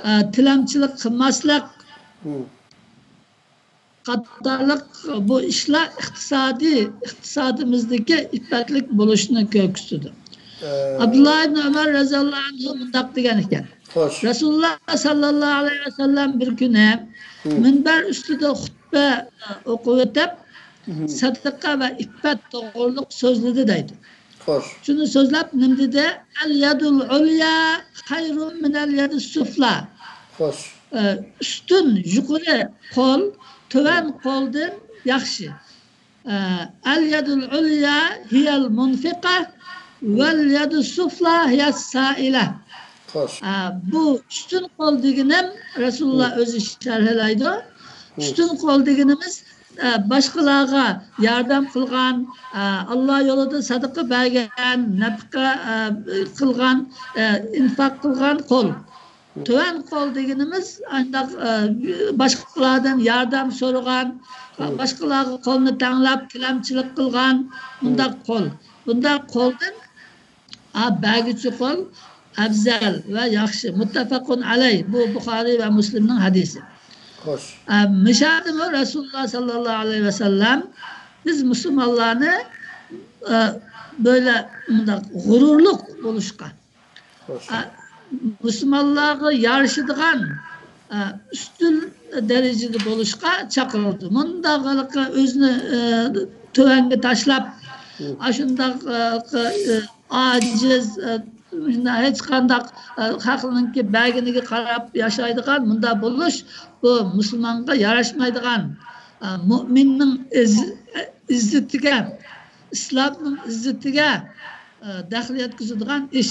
ئە، تىلەمچىلىك قىلماسلىق. قاتارلىق بۇ ئىشلار ئىقتىسادىي، ئىقتىسادىمىزدىكى ئىپپەتلىك بولۇشنى كۆرسىتىدۇ. ئە، ئابدۇللا ئىبن ئۆمەر رەزىياللاھۇ ئەنھۇ مۇنداق دېگەن ئىكەن، خوش. رەسۇلۇللا ساللاللاھۇ ئەلەيھى ۋەسەللەم بىر كۈنى مىنبەر ئۈستىدە خۇتبە ئوقۇۋېتىپ، سەدىقە ۋە ئىپپەت توغرۇلۇق سۆزلىدى دەيدۇ. خوش. شۇنى سۆزلەپ نېمە دېدى؟ «ئەل يەدۇل ئۇليا خەيرۇن مىنەل يەدىس سۇفلا.» خوش. ئە، ئۈستۈن، يۇقىرى قول تۆۋەن قولدىن ياخشى. ئە، «ئەل يەدۇل ئۇليا ھىيەل مۇنفىقە ۋەل يەدۇس سۇفلا ھىيەس سائىلە.» خوش. ئە، بۇ ئۈستۈن قول دېگىنىم رەسۇلۇللا ئۆزى شەرھلەيدۇ. ئۈستۈن قول دېگىنىمىز ئە، باشقىلارغا ياردەم قىلغان، ئە، ئاللا يولىدا سەدىقە بەرگەن، نەپىقە، ئە، قىلغان، ئە، ئىنفاق قىلغان قول. تۆۋەن قول دېگىنىمىز ئانداق، ئە، باشقىلاردىن ياردەم سورىغان، باشقىلارغا قولنى تەڭلەپ تىلەمچىلىك قىلغان مۇنداق قول. بۇنداق قولدىن ئا، بەرگۈچى قول ئەۋزەل ۋە ياخشى. مۇتتەپەقۇن ئەلەي. بۇ بۇخارىي ۋە مۇسلىمنىڭ ھەدىسى. خوش. ئە، مۇشۇدىمۇ رەسۇلۇللا ساللاللاھۇ ئەلەيھى ۋەسەللەم بىز مۇسۇلمانلارنى، ئە، بۆلە مۇنداق غۇرۇرلۇق بولۇشقا، خوش. ئە، مۇسۇلمانلارغا يارىشىدىغان، ئە، ئۈستۈن دەرىجىدە بولۇشقا چاقىرىدۇ. مۇنداق ھېلىقى ئۆزىنى، ئە، تۆۋەنگە تاشلاپ، ئاشۇنداق، ئە، ئاجىز، ئە، ھېچقانداق، ئە، خەقنىڭكى بەرگىنىگە قاراپ ياشايدىغان مۇنداق بولۇش، بۇ مۇسۇلمانغا ياراشمايدىغان، ئە، مۇئمىننىڭ ئىز-، ئىززىتىگە، ئىسلامنىڭ ئىززىتىگە، ئە، دەخلى يەتكۈزىدىغان ئىش.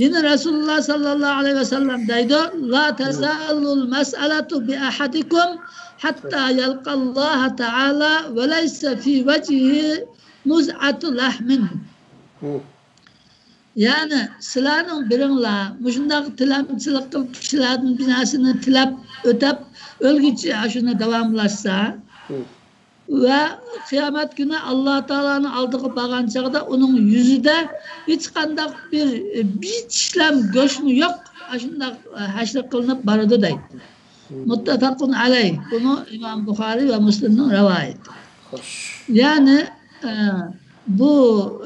يەنە رەسۇلۇللا ساللاللاھۇ ئەلەيھى ۋەسەللەم دەيدۇ، «لا تەزالۇل مەسئەلەتۇ بىئەھەدىكۇم ھەتتا يەلقاللاھە تەئالا ۋە لەيسە فى ۋەجھىھى مۇزئەتۇ لەھمىن.» يەنى سىلەرنىڭ بىرىڭلار مۇشۇنداق تىلەمچىلىك قىلىپ، كىشىلەردىن بىر نەرسىنى تىلەپ ئۆتەپ ئۆلگۈچە ئاشۇنى داۋاملاشسا، ۋە قىيامەت كۈنى ئاللا تائالانىڭ ئالدىغا بارغان چاغدا ئۇنىڭ يۈزىدە ھېچقانداق بىر، بىر چىشلەم گۆشمۇ يوق، ئاشۇنداق ھەشر قىلىنىپ بارىدۇ دەيدۇ. مۇتتەپەقۇن ئەلەي. بۇمۇ ئىمام بۇخارىي ۋە مۇسلىمنىڭ رىۋايىتى. خوش. يەنى، ئە، بۇ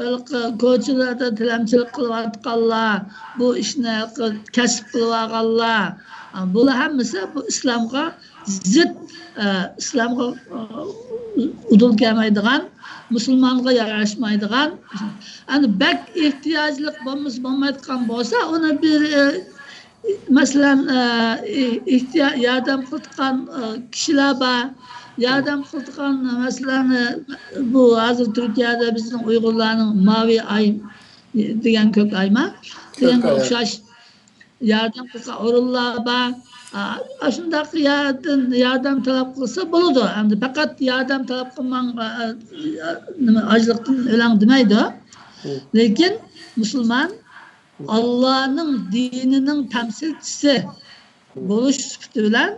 ھېلىقى كوچىلاردا تىلەمچىلىك قىلىۋاتقانلار، بۇ ئىشنى ھېلىقى كەسىپ قىلىۋالغانلار، ئە، بۇلار ھەممىسى بۇ ئىسلامغا زىت، ئە، ئىسلامغا، ئە، ئۇدۇل كەلمەيدىغان، مۇسۇلمانغا ياراشمايدىغان، ئەنە بەك ئېھتىياجلىق بولمىسا بولمايدىغان بولسا، ئۇنى بىر، ئە، مەسىلەن، ئە، ئېھ-، ئېھتىيا-، ياردەم قىلىدىغان، ئە، كىشىلەر بار. ياردەم قىلىدىغان، مەسىلەن، ئە، بۇ ھازىر تۈركىيەدە بىزنىڭ ئۇيغۇرلارنىڭ ماۋى ئاي دېگەن كۆك ئايما دېگەنگە ئوخشاش ياردەم قىلغان ئورۇنلار بار. ئا، ئاشۇنداق يەردىن ياردەم تەلەپ قىلسا بولىدۇ. ئەمدى پەقەت ياردەم تەلەپ قىلماڭ، ئا، ئا، نېمە، ئاچلىقتىن ئۆلەڭ دېمەيدۇ. لېكىن مۇسۇلمان ئاللانىڭ دىنىنىڭ تەمسىلچىسى بولۇش سۈپىتى بىلەن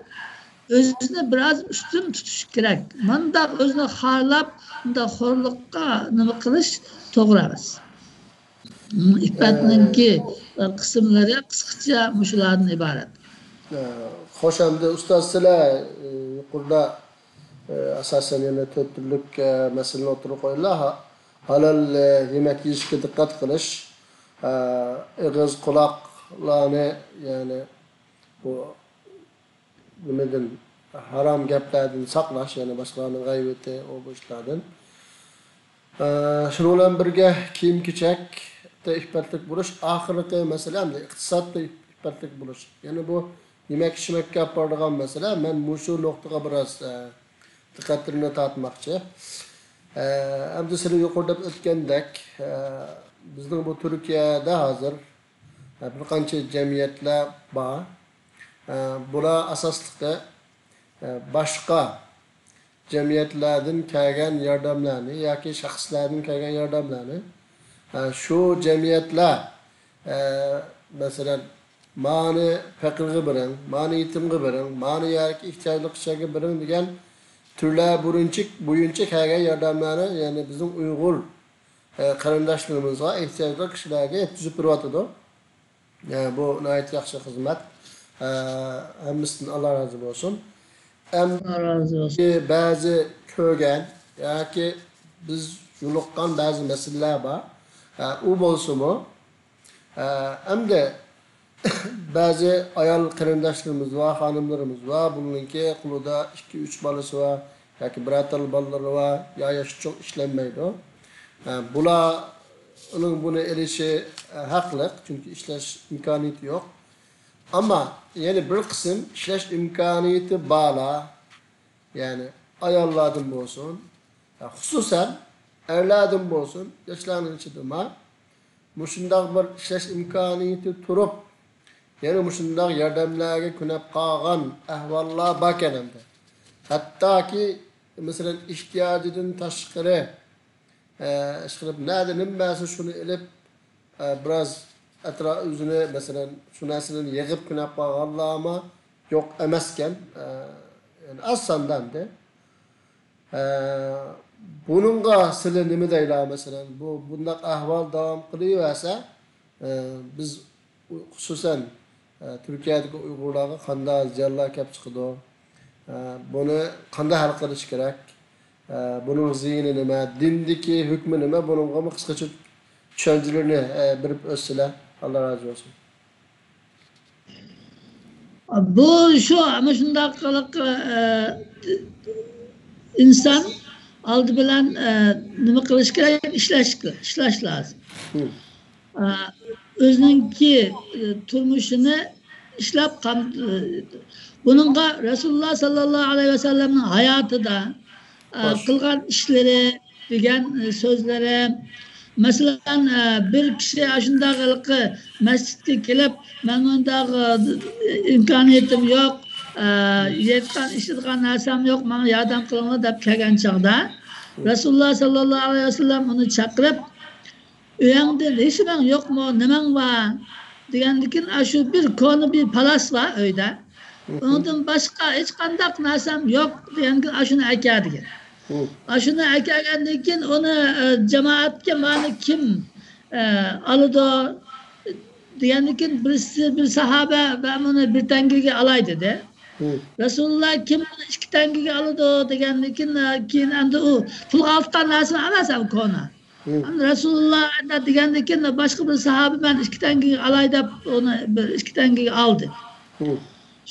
ئۆزىنى بىراز ئۈستۈن تۇتۇش كېرەك. مۇنداق ئۆزىنى خارلاپ، مۇنداق خورلۇققا نېمە قىلىش توغرا ئەمەس. ئىپپەتنىڭكى، ئە، قىسىملىرى قىسقىچە مۇشۇلاردىن ئىبارەت. ئە، خوش، ئەمدى ئۇستاز، سىلەر، ئە، يۇقىرىدا، ئە، ئاساسەن يەنە تۆت تۈرلۈك، ئە، مەسىلىنى ئوتتۇرىغا قويدۇلار. ھا-، ھالال، ئە، يېمەك يېيىشكە دىققەت قىلىش، ئە، ئېغىز، قۇلاقلارنى، يەنى بۇ نېمىدىن، ھارام گەپلەردىن ساقلاش، يەنى باشقىلارنىڭ غەيۋىتى، ئۇ بۇ ئىشلاردىن. ئە، شۇنىڭ بىلەن بىرگە كىيىم-كېچەكتە ئىپپەتلىك بولۇش، ئاخىرقى مەسىلە ئەمدى ئىقتىسادتا ئىپپەتلىك بولۇش. يەنى بۇ يېمەك-ئىچمەككە ئاپىرىدىغان مەسىلە، مەن مۇشۇ نۇقتىغا بىراز، ئە، دىققەتلىرىمنى تارتماقچى. ئە، ئەمدى سىلەر يۇقىرىدا ئۆتكەندەك، ئە، بىزنىڭ بۇ تۈركىيەدە ھازىر، ئە، بىر قانچە جەمئىيەتلەر بار. ئە، بۇلار ئاساسلىقى، ئە، باشقا جەمئىيەتلەردىن كەلگەن ياردەملەرنى ياكى شەخسلەردىن كەلگەن ياردەملەرنى، ئە، شۇ جەمئىيەتلەر، ئە، مەسىلەن، مانى پەقىرگە بېرىڭ، مانى يېتىمگە بېرىڭ، مانى يەردىكى ئېھتىياجلىق كىشىلەرگە بېرىڭ دېگەن تۈرلەر بويىچە، بويىچە كەلگەن ياردەملەرنى، يەنى بىزنىڭ ئۇيغۇر، ئە، قېرىنداشلىرىمىزغا، ئېھتىياجلىق كىشىلەرگە يەتكۈزۈپ بېرىۋاتىدۇ. ئە، بۇ ناھايىتى ياخشى خىزمەت. ئە، ھەممىسىدىن ئاللا رازى بولسۇن. ئەمدى بەزى كۆرگەن ياكى بىز يولۇققان بەزى مەسىلىلەر بار. ئە، ئۇ بولسىمۇ، ئە، ئەمدى بەزى ئايال قېرىنداشلىرىمىز بار، خانىملىرىمىز بار، بۇنىڭكى قولىدا ئىككى، ئۈچ بالىسى بار ياكى بىرەر تال بالىلىرى بار، يا ياشى چوڭ، ئىشلەنمەيدۇ. ئە، بۇلارنىڭ بۇنى ئېلىشى، ئە، ھەقلىق، چۈنكى ئىشلەش ئىمكانىيىتى يوق. ئەمما يەنە بىر قىسىم ئىشلەش ئىمكانىيىتى بارلار، يەنى ئاياللاردىن بولسۇن، خۇسۇسەن ئەرلەردىن بولسۇن، ياشلارنىڭ ئىچىدىمۇ مۇشۇنداق بىر ئىشلەش ئىمكانىيىتى تۇرۇپ، يەنە مۇشۇنداق ياردەملەرگە كۆنۈپ قالغان ئەھۋاللار باركەن ئەمدى. ھەتتاكى، مەسىلەن، ئېھتىياجىدىن تاشقىرى، ئە، ئىشقىلىپ، نەدە نېمە بەرسە شۇنى ئېلىپ، ئە، بىراز ئەتراپ ئۆزىنى، مەسىلەن، شۇ نەرسىلەرنى يىغىپ كۆنۈپ قالغانلارمۇ يوق ئەمەسكەن. ئە، يەنى ئاز ساندا ئەمدى. ئە، بۇنىڭغا سىلى نېمە دەيلا، مەسىلەن، بۇ، بۇنداق ئەھۋال داۋام قىلىۋەرسە، ئە، بىز خۇسۇسەن، ئە، تۈركىيەدىكى ئۇيغۇرلارغا قانداق زىيانلار كەپ چىقىدۇ؟ ئە، بۇنى قانداق ھەل قىلىش كېرەك؟ ئە، بۇنىڭ زىيىنى نېمە؟ دىندىكى ھۆكمى نېمە؟ بۇنىڭغىمۇ قىسقىچە چۈشەنچىلىرىنى، ئە، بېرىپ ئۆتسىلە. ئاللا رازى بولسۇن. بۇ شۇ، مۇشۇنداق قىلىق، ئە، ئىنسان ئالدى بىلەن، ئە، نېمە قىلىش كېرەك؟ ئىشلەش، ئىشلەش لازىم. ئە، ئۆزىنىڭكى، ئە، تۇرمۇشىنى ئىشلەپ قام-، ئە، بۇنىڭغا رەسۇلۇللا ساللاللاھۇ ئەلەيھى ۋەسەللەمنىڭ ھاياتىدا، ئە، قىلغان ئىشلىرى، دېگەن، ئە، سۆزلىرى. مەسىلەن، ئە، بىر كىشى ئاشۇنداق ھېلىقى مەسچىتكە كېلىپ، مەن مۇنداق، ئە، ئىمكانىيىتىم يوق، ئە، يەيدىغان، ئىچىدىغان نەرسەم يوق، ماڭا ياردەم قىلىڭلار دەپ كەلگەن چاغدا، رەسۇلۇللا ساللاللاھۇ ئەلەيھى ۋەسەللەم ئۇنى چاقىرىپ، ئۆيۈڭدىن ھېچنېمەڭ يوقمۇ؟ نېمەڭ بار؟ دېگەندىكىن، ئاشۇ بىر كونا بىر پالاس بار ئۆيدە. ئۇنىڭدىن باشقا ھېچقانداق نەرسەم يوق دېگەندىكىن، ئاشۇنى ئەكە دېگەن. ئاشۇنى ئەكەلگەندىن كېيىن ئۇنى، ئە، جامائەتكە مانا كىم، ئە، ئالىدۇ دېگەندىن كېيىن، بىرسى، بىر ساھابە، مەن بۇنى بىر تەڭگىگە ئالاي دېدى. رەسۇلۇللا، كىم بۇنى ئىككى تەڭگىگە ئالىدۇ دېگەندىن كېيىن، ئە، كېيىن ئەمدى ئۇ پۇلغا ئالىدىغان نەرسىنى ئەمەس ئەمدى كونا. ئەمدى رەسۇلۇللا ئەندە دېگەندىن كېيىن، باشقا بىر ساھابە، مەن ئىككى تەڭگىگە ئالاي دەپ، ئۇنى بىر ئىككى تەڭگىگە ئالدى.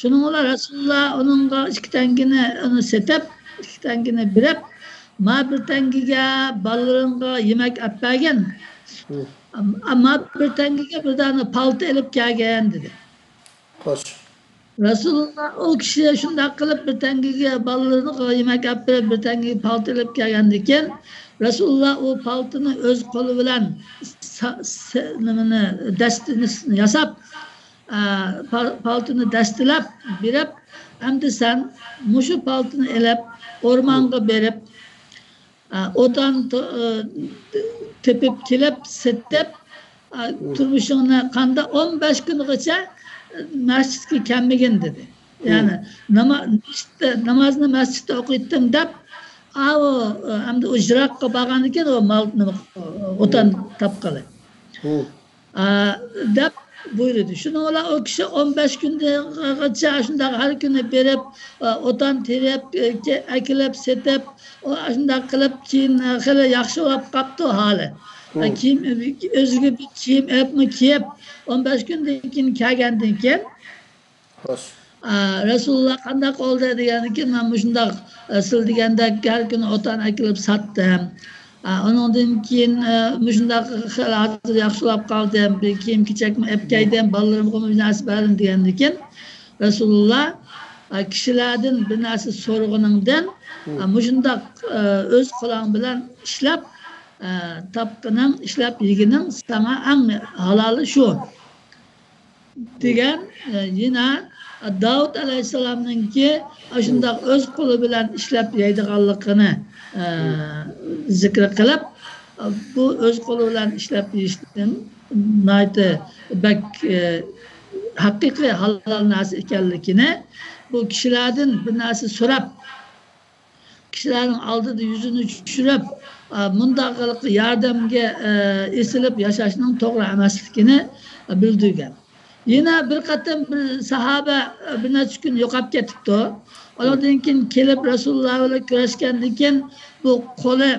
شۇنىڭ بىلەن رەسۇلۇللا ئۇنىڭغا ئىككى تەڭگىنى، ئۇنى سېتىپ، ئىككى تەڭگىنى بېرىپ، ما بىر تەڭگىگە بالىلىرىڭغا يېمەك ئەپ بەرگىن. ئەم-، ئەمما بىر تەڭگىگە بىر دانە پالتا ئېلىپ كەلگىن، دېدى. خوش. رەسۇلۇللا ئۇ كىشى شۇنداق قىلىپ بىر تەڭگىگە بالىلىرىغا يېمەك ئەپ بېرىپ، بىر تەڭگىگە پالتا ئېلىپ كەلگەندىن كېيىن، رەسۇلۇللا ئۇ پالتىنى ئۆز قولى بىلەن سا-، سە-، نېمىنى، دەستىنى ياساپ، ئە، پال-، پالتىنى دەستىلەپ بېرىپ، ئەمدى سەن مۇشۇ پالتىنى ئېلىپ، ئورمانغا بېرىپ، ئە، ئوتان تو-، ئە، تېپىپ كېلىپ، سېتىپ، ئە، تۇرمۇشۇڭنى قاندا-، ئون بەش كۈنگىچە، ئە، مەسچىتكە كەلمىگىن، دېدى. يەنى ناما-، مەسچىتتە، نامازنى مەسچىتتە ئوقۇيتتىم دەپ، ئاۋۇ، ئە، ئەمدى ئۇ يىراققا بارغاندىن كېيىن ئۇ مال، نېمە، ئوتان تاپقىلى. ئا، دەپ بۇيرۇدى. شۇنىڭ بىلەن ئۇ كىشى ئون بەش كۈنگىچە شۇنداق ھەر كۈنى بېرىپ، ئا، ئوتان تېرىپ، ئە، كە-، ئەكېلىپ، سېتىپ، ئۇ شۇنداق قىلىپ، كېيىن، ئە، خېلى ياخشى بولۇپ قاپتۇ ھالى. ئە، كىيىم، ئۆزىگە بىر كىيىم ئېلىپمۇ كىيىپ، ئون بەش كۈندىن كېيىن كەلگەندىن كېيىن، خوش. ئا، رەسۇلۇللا قانداق بولدى دېگەندىن كېيىن، مەن مۇشۇنداق، ئە، سىز دېگەندەك ھەر كۈنى ئوتان ئەكېلىپ ساتتىم. ئا، ئۇنىڭدىن كېيىن، ئە، مۇشۇنداق خېلى ھازىر ياخشىلاپ قالدىم. بىر كىيىم-كېچەكمۇ ئەپ كەيدىم، بالىلىرىمغىمۇ بىر نەرسە بەردىم دېگەندىن كېيىن، رەسۇلۇللا، ئا، كىشىلەردىن بىر نەرسە سورىغىنىڭدىن، ئا، مۇشۇنداق، ئە، ئۆز قولۇڭ بىلەن ئىشلەپ، ئە، تاپقىنىڭ، ئىشلەپ يېگىنىڭ ساڭا ئەڭ ھالالى شۇ. دېگەن، ئە، يەنە داۋۇت ئەلەيھىسسالامنىڭكى ئاشۇنداق ئۆز قولى بىلەن ئىشلەپ يەيدىغانلىقىنى، ئە، زىكىر قىلىپ، بۇ ئۆز قولى بىلەن ئىشلەپ يېيىشنىڭ ناھايىتى بەك، ئە، ھەقىقىي ھالال نەرسە ئىكەنلىكىنى، بۇ كىشىلەردىن بىر نەرسە سوراپ، كىشىلەرنىڭ ئالدىدا يۈزىنى چۈشۈرۈپ، ئا، مۇنداق قىلىپ ياردەمگە، ئە، ئېسىلىپ ياشاشنىڭ توغرا ئەمەسلىكىنى، ئە، بىلدۈرگەن. يەنە بىر قېتىم بىر ساھابە، ئە، بىر نەچچە كۈن يوقاپ كېتىپتۇ. ئۇنىڭدىن كېيىن كېلىپ رەسۇلۇللا بىلەن كۆرۈشكەندىن كېيىن بۇ قولى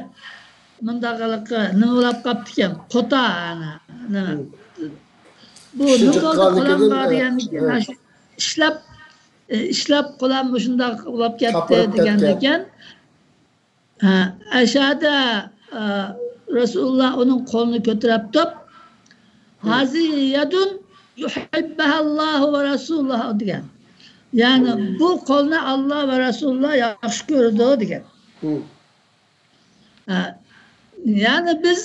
مۇنداق ھېلىقى نېمە بولاپ قاپتىكەن؟ قوتا، ئەنە، نېمە؟ بۇ نېمە بولدى؟ قولۇم بار دېگەندىن كېيىن، ھە، شۇ ئىشلەپ، ئە، ئىشلەپ قولۇم مۇشۇنداق بولاپ كەتتى دېگەندىكىن، ھە، ئەشەدە، ئە، رەسۇلۇللا ئۇنىڭ قولىنى كۆتۈرۈپ تۇرۇپ، «ھازىھى يەدۇن يۇھىببۇھاللاھۇ ۋە رەسۇلۇھۇ» دېگەن. يەنى بۇ قولنى ئاللا ۋە رەسۇلۇللا ياخشى كۆرىدۇ دېگەن. ھە، يەنى بىز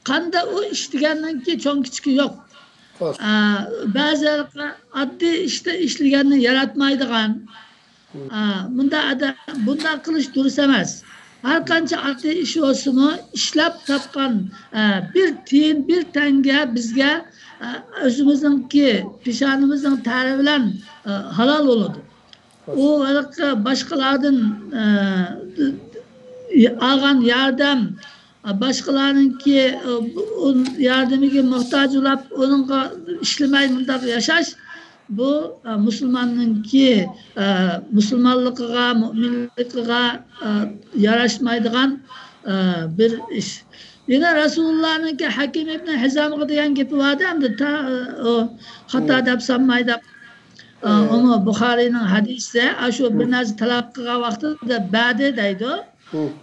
قاندا ئۇ ئىش دېگەننىڭكى چوڭ كىچىكى يوق. ئە، بەزى ئاددىي ئىشتا ئىشلىگەننى ياراتمايدىغان، ئە، مۇنداق ئادەم، بۇنداق قىلىش دۇرۇس ئەمەس. ھەر قانچە ئاددىي ئىش بولسىمۇ، ئىشلەپ تاپقان، ئە، بىر تىيىن، بىر تەڭگە بىزگە، ئە، ئۆزىمىزنىڭكى پېشانىمىزنىڭ تەرى بىلەن، ئە، ھالال بولىدۇ. ئۇ ھېلىقى باشقىلاردىن، ئە، ئالغان ياردەم، باشقىلارنىڭكى، ئە، ياردىمىگە موھتاج بولاپ، ئۇنىڭغا ئىشلىمەي مۇنداق ياشاش، بۇ، ئە، مۇسۇلماننىڭكى، ئە، مۇسۇلمانلىقىغا، مۇئمىنلىقىغا، ئە، ياراشمايدىغان، ئە، بىر ئىش. يەنە رەسۇلۇللانىڭكى ھەكىم ئىبنى ھىزامغا دېگەن گېپى بار ئەمدى، تا-، ئۇ خاتا دەپ سانماي دەپ. ئۇمۇ بۇخارىينىڭ ھەدىسى، ئاشۇ بىر نەرسە تەلەپ قىلغان ۋاقتىدا بەردى دەيدۇ.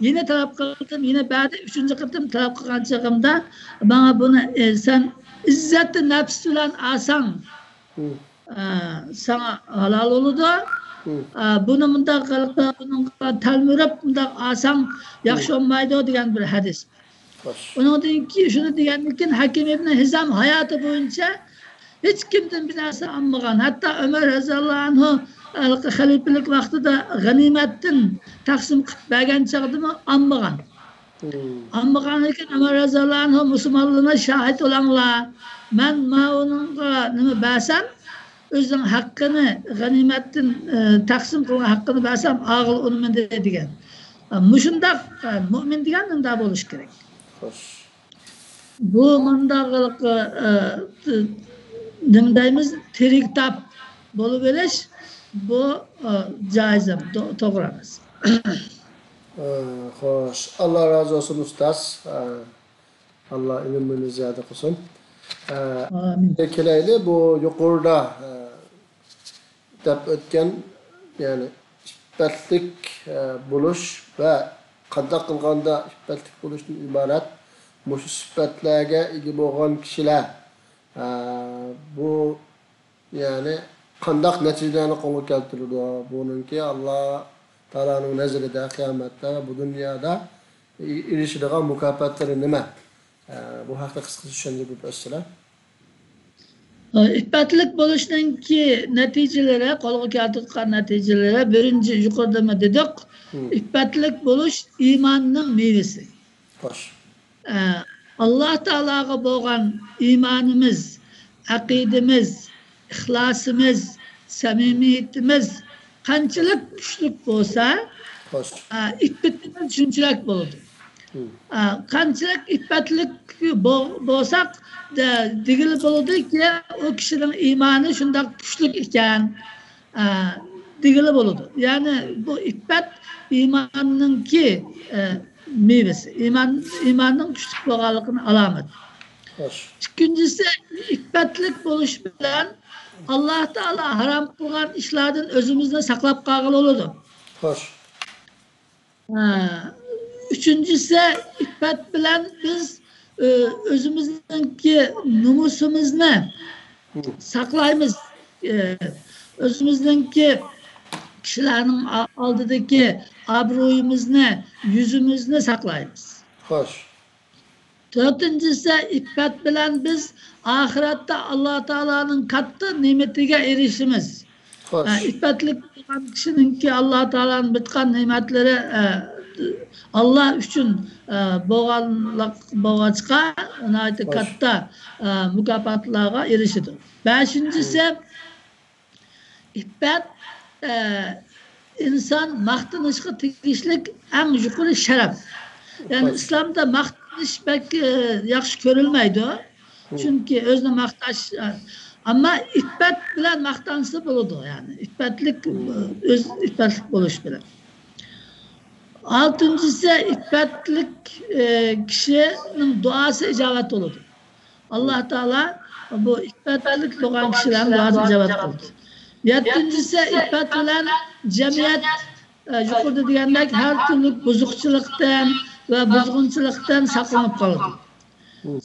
يەنە تەلەپ قىلدىم، يەنە بەردى، ئۈچىنچى قېتىم تەلەپ قىلغان چېغىمدا، ماڭا بۇنى، ئە، سەن ئىززەتى نەپس بىلەن ئالساڭ، ئە، ساڭا ھالال بولىدۇ. ئە، بۇنى مۇنداق قىلىپ، بۇنىڭغا تەلمۈرۈپ، مۇنداق ئالساڭ ياخشى بولمايدۇ دېگەن بىر ھەدىس. ئۇنىڭدىن كېيىن، شۇنى دېگەندىن كېيىن، ھەكىم ئىبنى ھىزام ھاياتى بويىچە ھېچكىمدىن بىر نەرسە ئالمىغان. ھەتتا ئۆمەر رەزىياللاھۇ ئەنھۇ، ئە، خەلىپىلىك ۋاقتىدا غەنىيمەتتىن تەقسىم قىلىپ بەرگەن چاغدىمۇ ئالمىغان. ئالمىغاندىن كېيىن ئۆمەر رەزىياللاھۇ ئەنھۇ، مۇسۇلمانلارنى شاھىت بولۇڭلار، مەن ماۋۇنىڭغا نېمە بەرسەم، ئۆزىنىڭ ھەققىنى، غەنىيمەتتىن، ئە، تەقسىم قىلغان ھەققىنى بەرسەم، ئاغىل ئۇنىمىدى دېگەن. ئە، مۇشۇنداق، ئە، مۇئمىن دېگەن مۇنداق بولۇشى كېرەك. بۇ مۇنداق، ئە، نېمە دەيمىز، تىرىك تاپ بولۇۋېلىش، بۇ، ئە، جائىز ئەمەس، تو-، توغرا ئەمەس. ئە، خوش، ئاللا رازى بولسۇن ئۇستاز. ئە، ئاللا ئىلمىنى زىيادە قىلسۇن. ئە، ئامىن. كېلەيلى، بۇ يۇقىرىدا، ئە، دەپ ئۆتكەن، يەنى ئىپپەتلىك، ئە، بولۇش ۋە قانداق قىلغاندا ئىپپەتلىك بولۇشتىن ئىبارەت مۇشۇ سۈپەتلەرگە ئىگە بولغان كىشىلەر، ئە، بۇ، يەنى قانداق نەتىجىلەرنى قولغا كەلتۈرىدۇ؟ بۇنىڭكى ئاللا تائالانىڭ نەزىرىدە قىيامەتتە، بۇ دۇنيادا ئېرىشىدىغان مۇكاپاتلىرى نېمە؟ ئە، بۇ ھەقتە قىسقىچە چۈشەندۈرۈپ ئۆتسىلە. ئىپپەتلىك بولۇشنىڭكى نەتىجىلىرى، قولغا كەلتۈرۈۋاتقان نەتىجىلىرى، بىرىنچى، يۇقىرىدىمۇ دېدۇق، ئىپپەتلىك بولۇش ئىماننىڭ مېۋىسى. خوش. ئە، ئاللا تائالاغا بولغان ئىمانىمىز، ئەقىدىمىز، ئىخلاسىمىز، سەمىمىيىتىمىز قانچىلىك كۈچلۈك بولسا، ئە، ئىپپىتىمىز شۇنچىلىك بولىدۇ. ئە، قانچىلىك ئىپپەتلىك بو-، بولساق، دە-، دېگىلى بولىدۇكى، ئۇ كىشىنىڭ ئىمانى شۇنداق كۈچلۈك ئىكەن، ئە، دېگىلى بولىدۇ. يەنى بۇ ئىپپەت ئىماننىڭكى، ئە، مېۋىسى، ئىمان، ئىماننىڭ كۈچلۈك بولغانلىقىنىڭ ئالامىتى. خوش. ئىككىنچىسى، ئىپپەتلىك بولۇش بىلەن ئاللا تائالا ھارام قىلغان ئىشلاردىن ئۆزىمىزنى ساقلاپ قالغىلى بولىدۇ. خوش. ھە. ئۈچىنچىسى، ئىپپەت بىلەن بىز، ئۆ-، ئۆزىمىزنىڭكى نومۇسىمىزنى ساقلايمىز. ئۆ، ئۆزىمىزنىڭكى كىشىلەرنىڭ ئا-، ئالدىدىكى ئابرۇيىمىزنى، يۈزىمىزنى ساقلايمىز. خوش. تۆتىنچىسى، ئىپپەت بىلەن بىز ئاخىرەتتە ئاللا تائالانىڭ كاتتا نېمىتىگە ئېرىشىمىز. خوش. ئە، ئىپپەتلىك بولغان كىشىنىڭكى ئاللا تائالانىڭ بىتقان نېمەتلىرى، ئە، ئاللا ئۈچۈن، ئە، بولغانلىق بولغاچقا، ناھايىتى كاتتا، ئە، مۇكاپاتلارغا ئېرىشىدۇ. بەشىنچىسى، ئىپپەت، ئە، ئىنسان ماختىنىشقا تېگىشلىك ئەڭ يۇقىرى شەرەپ. يەنى ئىسلامدا ماختىنىش بەك، ئە، ياخشى كۆرۈلمەيدۇ. چۈنكى ئۆزىنى ماختاش، ئە، ئەمما ئىپپەت بىلەن ماختانسا بولىدۇ، يەنى ئىپپەتلىك، ئۆز ئىپپەتلىك بولۇش بىلەن. ئالتىنچىسى، ئىپپەتلىك، ئە، كىشىنىڭ دۇئاسى ئىجابەت بولىدۇ. ئاللا تائالا بۇ ئىپپەتلىك بولغان كىشىلەرنىڭ دۇئاسى ئىجابەت قىلىدۇ. يەتتىنچىسى، ئىپپەت بىلەن جەمئىيەت، ئە، يۇقىرىدا دېگەندەك، ھەر تۈرلۈك بۇزۇقچىلىقتىن ۋە بۇزغۇنچىلىقتىن ساقلىنىپ قالىدۇ.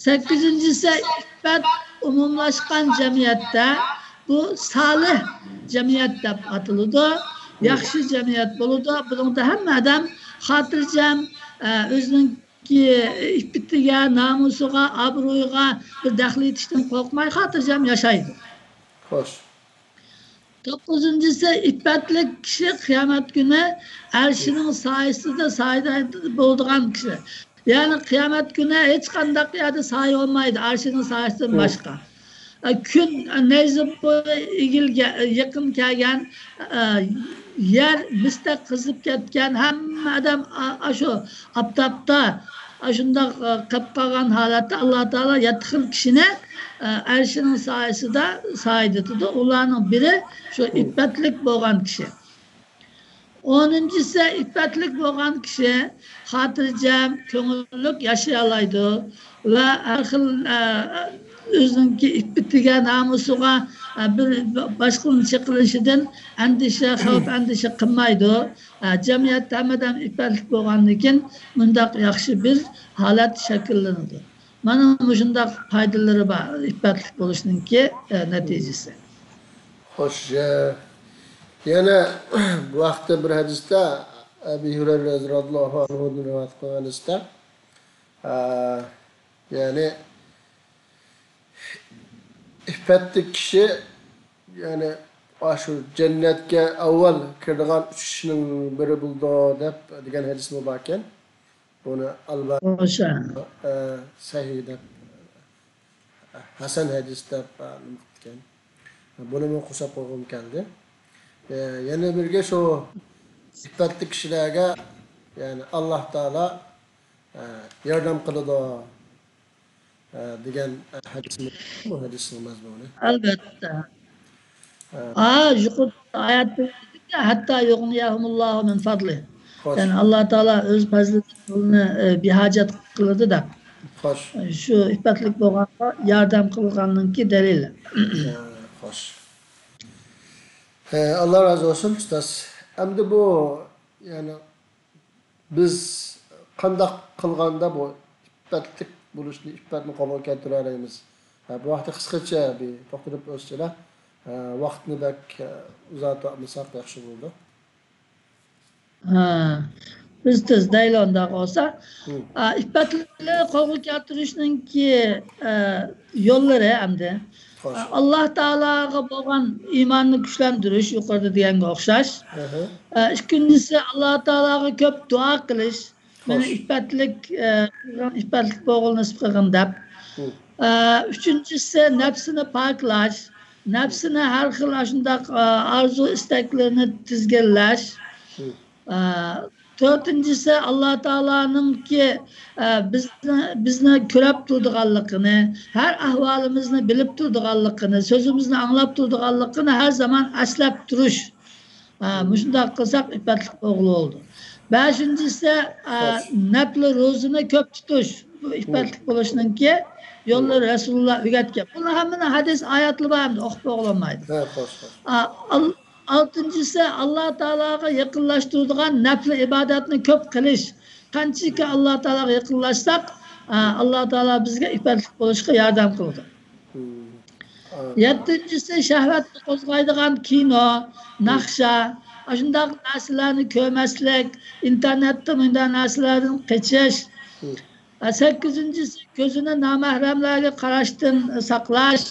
سەككىزىنچىسى، ئىپپەت ئومۇملاشقان جەمئىيەتتە بۇ سالىھ جەمئىيەت دەپ ئاتىلىدۇ. ياخشى جەمئىيەت بولىدۇ. بۇنىڭدا ھەممە ئادەم خاتىرجەم، ئە، ئۆزىنىڭكى ئىپپىتىگە، نامۇسىغا، ئابرۇيىغا بىر دەخلى يېتىشتىن قورقماي خاتىرجەم ياشايدۇ. خوش. توققۇزىنچىسى، ئىپپەتلىك كىشى قىيامەت كۈنى ئەرشىنىڭ سايىسىدا سايىدا بولىدىغان كىشى. يەنى قىيامەت كۈنى ھېچقانداق يەردە سايە بولمايدۇ، ئەرشىنىڭ سايىسىدىن باشقا. ئە، كۈن، ئە، نەيزە بويى ئېگىلگە-، يېقىن كەلگەن، ئە، يەر مىستەك قىزىپ كەتكەن، ھەممە ئادەم ئا-، ئاشۇ ئاپتاپتا ئاشۇنداق، ئە، قېپ قالغان ھالەتتە ئاللا تائالا يەتتە خىل كىشىنى، ئە، ئەرشىنىڭ سايىسىدا سايىدىتىدۇ. ئۇلارنىڭ بىرى شۇ ئىپپەتلىك بولغان كىشى. ئونىنچىسى، ئىپپەتلىك بولغان كىشى خاتىرجەم، كۆڭۈللۈك ياشىيالايدۇ ۋە ھەر خىل، ئە، ئۆزىنىڭكى ئىپپىتىگە، نامۇسىغا، ئە، بىر باشقىلارنىڭ چېقىلىشىدىن ئەندىشە، خەۋپ، ئەندىشە قىلمايدۇ. ئە، جەمئىيەتتە ھەممە ئادەم ئىپپەتلىك بولغاندىن كېيىن مۇنداق ياخشى بىر ھالەت شەكىللىنىدۇ. مانا مۇشۇنداق پايدىلىرى بار ئىپپەتلىك بولۇشنىڭكى، ئە، نەتىجىسى. خوش، ئە، يەنە بۇ ھەقتە بىر ھەدىستە، ئەبى ھۇرەيرە رەزىيەللاھۇ ئەنھۇدىن رىۋايەت قىلغان ھەدىستە، ئە، يەنى ئىپپەتلىك كىشى، يەنى ئاشۇ جەننەتكە ئاۋۋال كىرىدىغان ئۈچ كىشىنىڭ بىرى بولىدۇ دەپ دېگەن ھەدىسمۇ باركەن. بۇنى ئەلبانى، ئە، سەھىھ دەپ، ھەسەن ھەدىس دەپ، ئە، نېمە قىپتىكەن. بۇنىمۇ قوشۇپ قويغۇم كەلدى. ئە، يەنە بىرگە شۇ ئىپپەتلىك كىشىلەرگە، يەنى ئاللا تائالا، ئە، ياردەم قىلىدۇ، ئە، دېگەن، ئە، ھەدىسمۇ، بۇ ھەدىسنىڭ مەزمۇنى. ئەلۋەتتە. ئە. ئا، يۇقىرىدا ئايەتتە، ھەتتا يۇغنىيەھۇمۇللاھۇ مىن فەدلى. خوش. يەنى ئاللا تائالا ئۆز پەزلىدىن ئۇلارنى، ئە، بىھاجەت قىلىدۇ دەپ. خوش. شۇ ئىپپەتلىك بولغانغا ياردەم قىلغاننىڭكى دەلىلى. ئە، خوش. ئە، ئاللا رازى بولسۇن، ئۇستاز. ئەمدى بۇ، يەنى بىز قانداق قىلغاندا بۇ ئىپپەتلىك بولۇشنى، ئىپپەتنى قولغا كەلتۈرەلەيمىز؟ ھە، بۇ ھەقتە قىسقىچە بىر توختىلىپ ئۆتسىلە. ھە، ۋاقىتنى بەك، ئە، ئۇزارتىۋاتمىساق ياخشى بولىدۇ. ھە، بىز تېز دەيلى ئۇنداق بولسا. ھە. ئا، ئىپپەتلىكنى قولغا كەلتۈرۈشنىڭكى، ئە، يوللىرى ئەمدى. خوش. ئاللا تائالاغا بولغان ئىماننى كۈچلەندۈرۈش، يۇقىرىدا دېگەنگە ئوخشاش. ئەھە. ئە، ئىككىنچىسى، ئاللا تائالاغا كۆپ دۇئا قىلىش. مېنى خوش. ئىپپەتلىك، ئە، ئىپپەتلىك بولغىلى نېسىپ قىلغىن دەپ. ھە. ئە، ئۈچىنچىسى، نەپسىنى پاكلاش. نەپسىنى ھەر خىل ئاشۇنداق، ئە، ئارزۇ ئىستەكلىرىنى تىزگىنلەش. ھە. ئە، تۆتىنچىسى، ئاللا تائالانىڭكى، ئە، بىزنى، بىزنى كۆرەپ تۇرىدىغانلىقىنى، ھەر ئەھۋالىمىزنى بىلىپ تۇرىدىغانلىقىنى، سۆزىمىزنى ئاڭلاپ تۇرىدىغانلىقىنى ھەر زامان ئەسلەپ تۇرۇش. ئە، مۇشۇنداق قىلساق ئىپپەتلىك بولغىلى بولىدۇ. بەشىنچىسى، ئە، خوش. نەپلى روزىنى كۆپ تۇتۇش. بۇ ئىپپەتلىك بولۇشنىڭكى يوللىرى رەسۇلۇللا ئۆگەتكەن. بۇنىڭ ھەممىنىڭ ھەدىس ئايەتلىرى بار ئەمدى، ئوقۇپ بولغىلى بولمايدۇ. ھە، خوش، خوش. ئە، ئال-، ئالتىنچىسى، ئاللا تائالاغا يېقىنلاشتۇرىدىغان نەپلى ئىبادەتنى كۆپ قىلىش. قانچىكى ئاللا تائالاغا يېقىنلاشساق، ئا، ئاللا تائالا بىزگە ئىپپەتلىك بولۇشقا ياردەم قىلىدۇ. ھىم. ئا. يەتتىنچىسى، شەھۋەتنى قوزغايدىغان كىنو، ھىم. ناخشا، ئاشۇنداق نەرسىلەرنى كۆرمەسلىك، ئىنتېرنېتتا مۇنداق نەرسىلەردىن قېچىش. ھىم. ئا، سەككىزىنچىسى، كۆزىنى نامەھرەملەرگە قاراشتىن ساقلاش.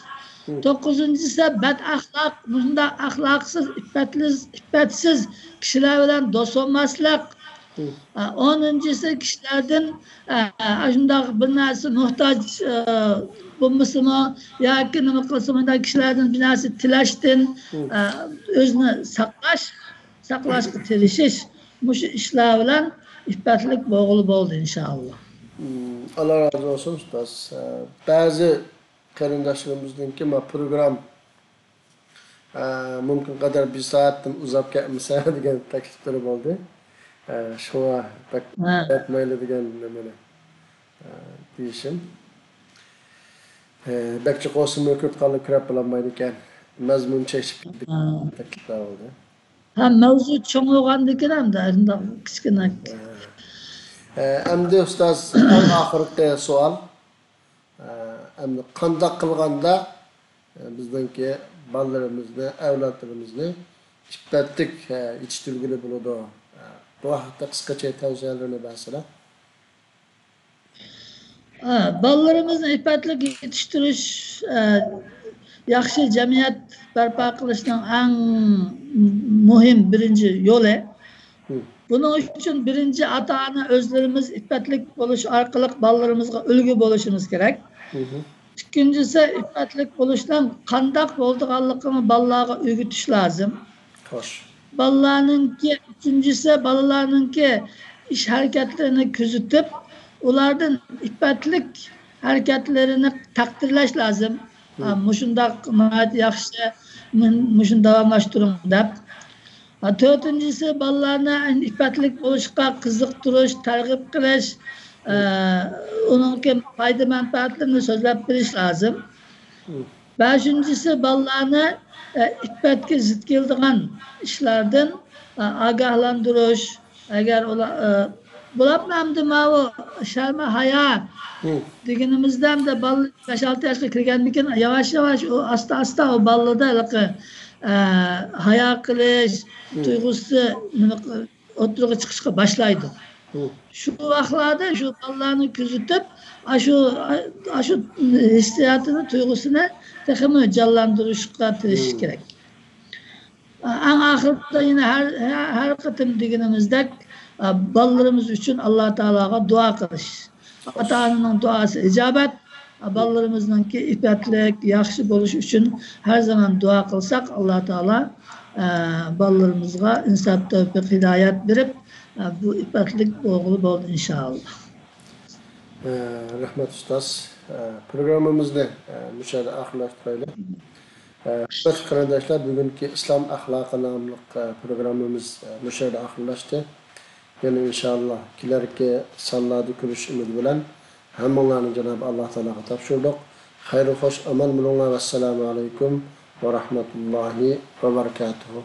ھىم. توققۇزىنچىسى، بەد ئەخلاق، مۇشۇنداق ئەخلاقسىز، ئىپپەتلىز-، ئىپپەتسىز كىشىلەر بىلەن دوست بولماسلىق. ھىم. ئە، ئونىنچىسى، كىشىلەردىن، ئە، ئاشۇنداق بىر نەرسە موھتاج، ئە، بولمىسىمۇ ياكى نېمە قىلسىمۇ، مۇنداق كىشىلەردىن بىر نەرسە تىلەشتىن، ھىم. ئە، ئۆزىنى ساقلاش، ساقلاشقا تىرىشىش، مۇشۇ ئىشلار بىلەن ئىپپەتلىك بولغىلى بولىدۇ، ئىنشائاللا. ھىم، ئاللا رازى بولسۇن، ئۇستاز. ئە، بەزى قېرىنداشلىرىمىزنىڭكى ما پروگرام ئە، مۇمكىن قەدەر بىر سائەتتىن ئۇزاپ كەتمىسە دېگەن تەكلىپلىرى بولدى. ئە، شۇڭا بەك ھە. ئۇزارتمايلى دېگەن نېمىنى، ئە، دېيىشىم. ئە، بەك جىق بولسىمۇ كۆپ قالىپ كىرەپ بولالمايدىكەن. مەزمۇن چەكلىشىپ كېتىدىكەن ھە. تەكلىپلەر بولدى. ھە، مەۋزۇ چوڭ بولغاندىكىن ئەمدى شۇنداق كىچىككىنە. ئە، ئەمدى ئۇستاز، ئەڭ ئاخىرقى سوئال. ئە، ئەمدى قانداق قىلغاندا، ئە، بىزنىڭكى بالىلىرىمىزنى، ئەۋلادلىرىمىزنى ئىپپەتلىك، ئە، يېتىشتۈرگىلى بولىدۇ؟ ئە، بۇ ھەقتە قىسقىچە تەۋسىيەلىرىنى بەرسىلە. ئە، بالىلىرىمىزنى ئىپپەتلىك يېتىشتۈرۈش، ئە، ياخشى جەمئىيەت بەرپا قىلىشنىڭ ئەڭ مۇھىم بىرىنچى يولى. ھم. بۇنىڭ ئۈچۈن بىرىنچى ئاتا-ئانا ئۆزلىرىمىز ئىپپەتلىك بولۇش ئارقىلىق بالىلىرىمىزغا ئۈلگە بولۇشىمىز كېرەك. ھم. ئىككىنچىسى، ئىپپەتلىك بولۇشنىڭ قانداق بولىدىغانلىقىنى بالىلارغا ئۆگىتىش لازىم. خوش. بالىلارنىڭكى، ئۈچىنچىسى، بالىلارنىڭكى ئىش ھەرىكەتلىرىنى كۆزىتىپ، ئۇلاردىن ئىپپەتلىك ھەرىكەتلىرىنى تەقدىرلەش لازىم. ھم. ھا، مۇشۇنداق ناھايىتى ياخشى، مۇ-، مۇشۇنى داۋاملاشتۇرۇڭ دەپ. ھا، تۆتىنچىسى، بالىلارنى ئىپپەتلىك بولۇشقا قىزىقتۇرۇش، تەرغىب قىلىش، ھم. ئە، ئۇنىڭكى پايدا مەنپەئەتلىرىنى سۆزلەپ بېرىش لازىم. ھم. بەشىنچىسى، بالىلارنى، ئە، ئىپپەتكە زىت كېلىدىغان ئىشلاردىن، ئە، ئاگاھلاندۇرۇش. ئەگەر ئۇلار، ئە، بولۇپمۇ ئەمدى ماۋۇ شەرم ھايا ھم. دېگىنىمىزدە ئەمدى بالىلار بەش-ئالتە ياشقا كىرگەندىن كېيىن ياۋاش-ياۋاش ئۇ ئاستا-ئاستا ئۇ بالىلاردا ھېلىقى، ئە، ھايا قىلىش ھم. تۇيغۇسى نېمە ئوتتۇرىغا چىقىشقا باشلايدۇ. ھم. شۇ ۋاقىتلاردا شۇ بالىلارنى كۆزىتىپ، ئاشۇ، ئاشۇ ھېسسىياتىنى، تۇيغۇسىنى تېخىمۇ جانلاندۇرۇشقا تىرىشىش ھم. كېرەك. ئەڭ ئاخىرىدا يەنە ھەر، ھەر، ھەر قېتىم دېگىنىمىزدەك، بالىلىرىمىز ئۈچۈن ئاللا تائالاغا دۇئا قىلىش. ئاتا-ئانىنىڭ دۇئاسى ئىجابەت. بالىلىرىمىزنىڭكى ئىپپەتلىك، ياخشى بولۇشى ئۈچۈن ھەر زامان دۇئا قىلساق، ئاللا تائالا، ئە، بالىلىرىمىزغا ئىنساپ، تەۋپىق، ھىدايەت بېرىپ، ئە، بۇ ئىپپەتلىك بولغىلى بولدى، ئىنشائاللا. ئە، رەھمەت، ئۇستاز. ئە، پروگراممىمىزنى، ئە، مۇشۇ يەردە ئاخىرلاشتۇرايلى. ئە، ھۆرمەتلىك قېرىنداشلار، بۈگۈنكى ئىسلام ئەخلاقى ناملىق، ئە، پروگراممىمىز، ئە، مۇشۇ يەردە ئاخىرلاشتى. يەنە ئىنشائاللا كېلەركى سانلاردا كۆرۈشۈش ئۈمىدى بىلەن ھەممىڭلارنى جانابى ئاللا تائالاغا تاپشۇردۇق. خەير خوش ئامان بولۇڭلار. ۋەسسالامۇ ئەلەيكۇم ۋە رەھمەتۇللاھى ۋە بەرىكاتۇھۇ.